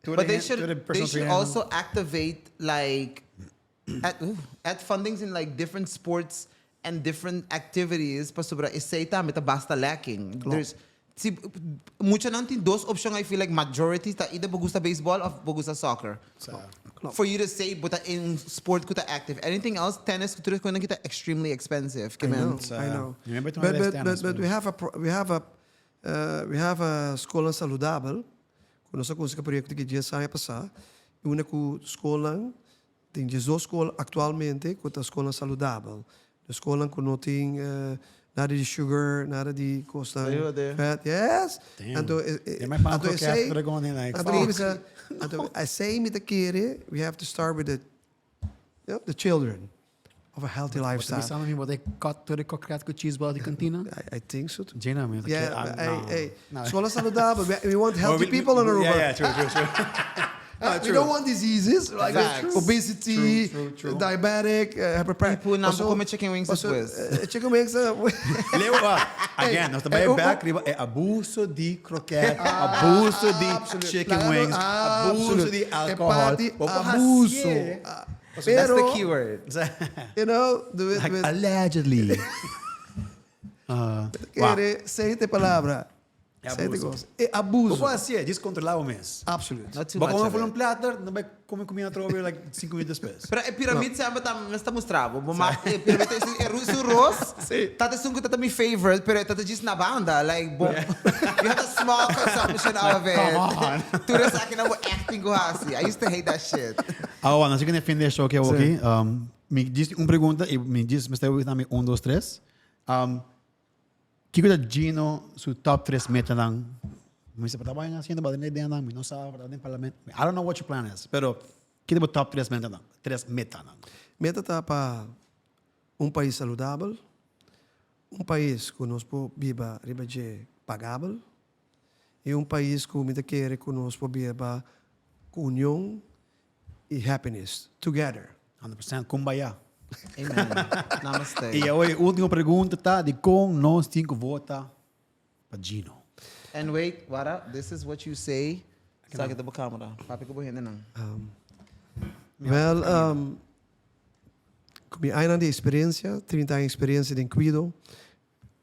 Tur But they e- should tur e they personal should trainer. also activate like add, ooh, add fundings in like different sports and different activities pasobra esey tambe ta basta lacking. There's si muchanan tin dos opcion I feel like majority ta either bo gusta baseball of bo gusta soccer. Klopt. For you to say bo ta in un sport cu ta active. Anything else, tennis cu tur e conan ki ta extremely expensive. Ke I men. know, I know. Mi a But, tuma les but, tennis, but, but we have a, pro- we have a, we have a skolnan saludabel, ku nos a kuminsá ku e proyekto ki dies aña pasá, i unda ku skolnan, tin diesdos skol aktualmente ku ta skolnan saludabel. De skolnan ku no tin nada di sugar, nada di kosnan vet. Yes! Anto anto esei, anto mi bisa, anto esei mi ta kere, we have to start with the, you know, the children of a healthy lifestyle. Bo ta bisa mi bo ta cut tur e kroket ku cheese ball di kantina? I think so too. Gina, mi ta kere. Yeah, ey, ey, skolnan saludabel, we want healthy people in Aruba. Yeah, yeah, true, true, true. We don't want diseases like Facts. obesity, True, true, true. diabetic, hyperpressure. People nan por come chicken wings despues. Chicken wings. Leo, again, nos ta bay back riba e abuso di kroket, abuso di chicken wings, abuso di alcohol. Bo por abuso. That's the keyword. You know, do it with Allegedly. Kere, sete palabra. E Sete abuso. cos. E abuso. Bo por hacié, djis controla bo mes. Absoluut. Not too Bo much come of for it. un platter, no bay come comida atrobe like cinco minutos despues. Pero e piramid semper ta mes ta mustra bo. Bo mak e piramid ta esun e su ros. Sí. Ta esun ku ta ta mi favorite, pero e ta ta djis na banda. Like bo you have a small consumption of it. Come on. Tur esaki nan bo echt tin ku hasi. I used to hate that shit. Awa, nos a kende fin di e show aki awoki. Mi djis tin un pregunta i mi djis mester wak na mi un, dos, tres. Kiko ta Gino su top tres metanan? Mi mester por ta bai haciendo ba den ideanan, mi no sa, por ta den parlamento. I don't know what your plan is, pero kiko ta bo top tres metanan? Tres metanan. Meta ta pa un pais saludabel, Un pais ku nos por biba riba dje pagabel i un pais ku mi ta kere ku nos por biba ku union i happiness together. 100% kumbaya. Amen. Namaste. I awor e ultimo pregunta ta dikon nos tin ku vota pa Gino? And wait, wara, this is what you say. Sa kita bo camera. Papia ku bo hendenan. Wel, Ku mi añanan di eksperensia, 30 aña eksperensia den kuido,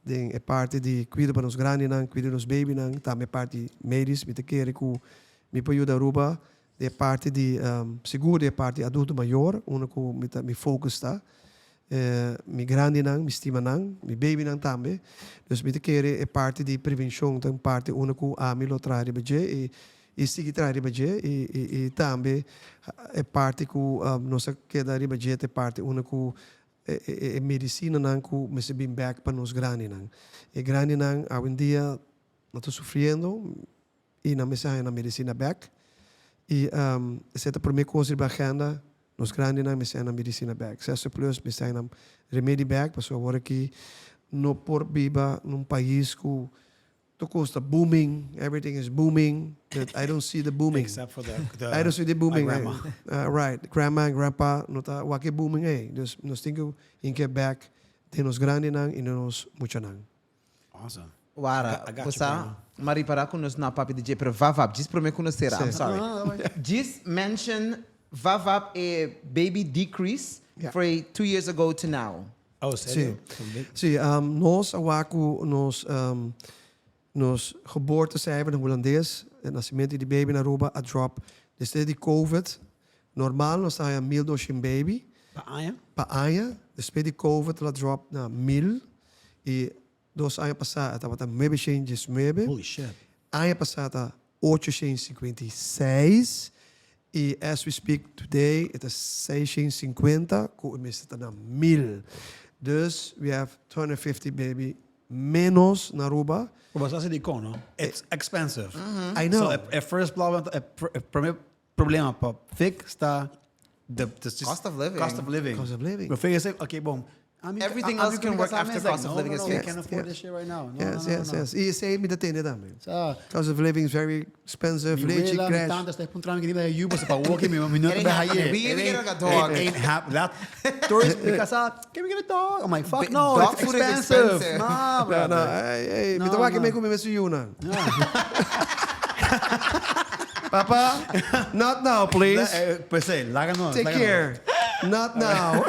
den e parti di kuido pa nos grandinan, kuido di nos babynan, tambe e parti medis, mi ta kere ku mi por yuda Aruba den e parti di, sigur den e parti adulto mayor, unda ku mi ta mi focus ta. Mi grandinan, mi stima nan, mi babynan tambe. Dus mi ta kere e parti di prevenshon ta un parti unda ku ami lo traha riba dje i I sigui traha riba dje i tambe e parti ku nos a keda riba dje ta e parti unda ku e medisinanan ku mester bin bek pa nos grandinan. E grandinan awendia nan ta sufriendo i nan mester haña nan medisina bek i esei ta prome kos riba agenda. Nos grandinan mester haña nan medisina bek. Sester Plus mester haña nan remedi bek pasobra awor aki no por biba na un pais ku Tur cos ta booming, everything is booming, but I don't see the booming. Except for the, the I don't see the booming. My grandma. Right, grandma and grandpa no ta wak e booming ey. Dus nos tin cu hinca bek den nos grandinan y den nos muchanan. Awesome. Wara, I got bo you, sa, grandma. m'a ripara cu nos no a papia di dje, pero Vavap, djis prome cu nos cera, I'm Sí. sorry. No, no, no, Djis mention Vavap e baby decrease Yeah. for a 2 years ago to now. Oh, serio? Sí, nos a wak ku nos nos geboortecijfer na hulandes, e nacimento di baby na Aruba a drop desde di covid. Normal nos ta haña 1200 baby. Pa aña? Pa aña. Despues di covid el a drop na 1000 y 2 aña pasa e tabata 919. Holy shit. Aña pasa ta 856 y as we speak today e ta 650 ku e mester ta na 1000. Dus we have 250 baby menos na Aruba. But that's the no? It's expensive. I know. So e first problem, e prome problema pa fix ta the just Cost of living. Cost of living. Cost of living. But figure say, okay, boom. I mean, Everything I else can work after like, cost of no, living no, is no, we fixed. can't afford Yes. this shit right now. No, Yes, no, no, yes, no. yes. Y esey mi ta tende tambe. So, Cost of living is very expensive. Mi Lechi wela, mi crash. tanta está puntrando que diba you pa walking mi mi no It ain't te happening. We It even ain't- get a dog. It ain't happening. That tourist because can we get a dog? I'm like, fuck no, dog it's food is expensive. expensive. Nah, No, brother. no, ey, ey, mi No, ta wak no. mi ku mi mes yunan. Papa, not now, please. Pues eh, laga no. Take laga no. care. Not now.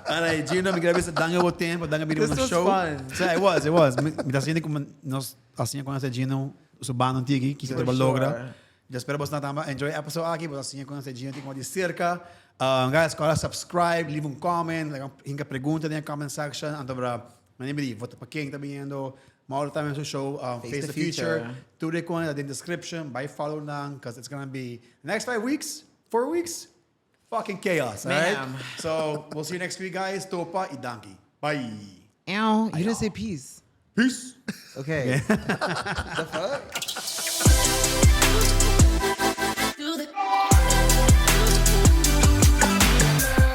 Alright, Gino, mi kier bisa danki bo tempo, danki bini This na was show. fun. So, it was, it was. Mi ta sinti como nos asina conoce Gino su banda tiki, kiko For ta logra. sure. Mi ta spera boso tambe enjoy episode aki, boso asina conoce Gino tiki di cerca. Guys, corda subscribe, leave un comment, like, hinka pregunta den comment section. Anto bra, mi di, vota pa ken ta biniendo. Mauro tambe su show, Face the Future. Future. Tur e cosnan den description, bay follow nan, because it's gonna be next 5 weeks, 4 weeks, fucking chaos, all right? Mayhem. So we'll see you next week, guys. Topa y danki. Bye. Ow, you didn't say peace. Peace. Okay. The fuck?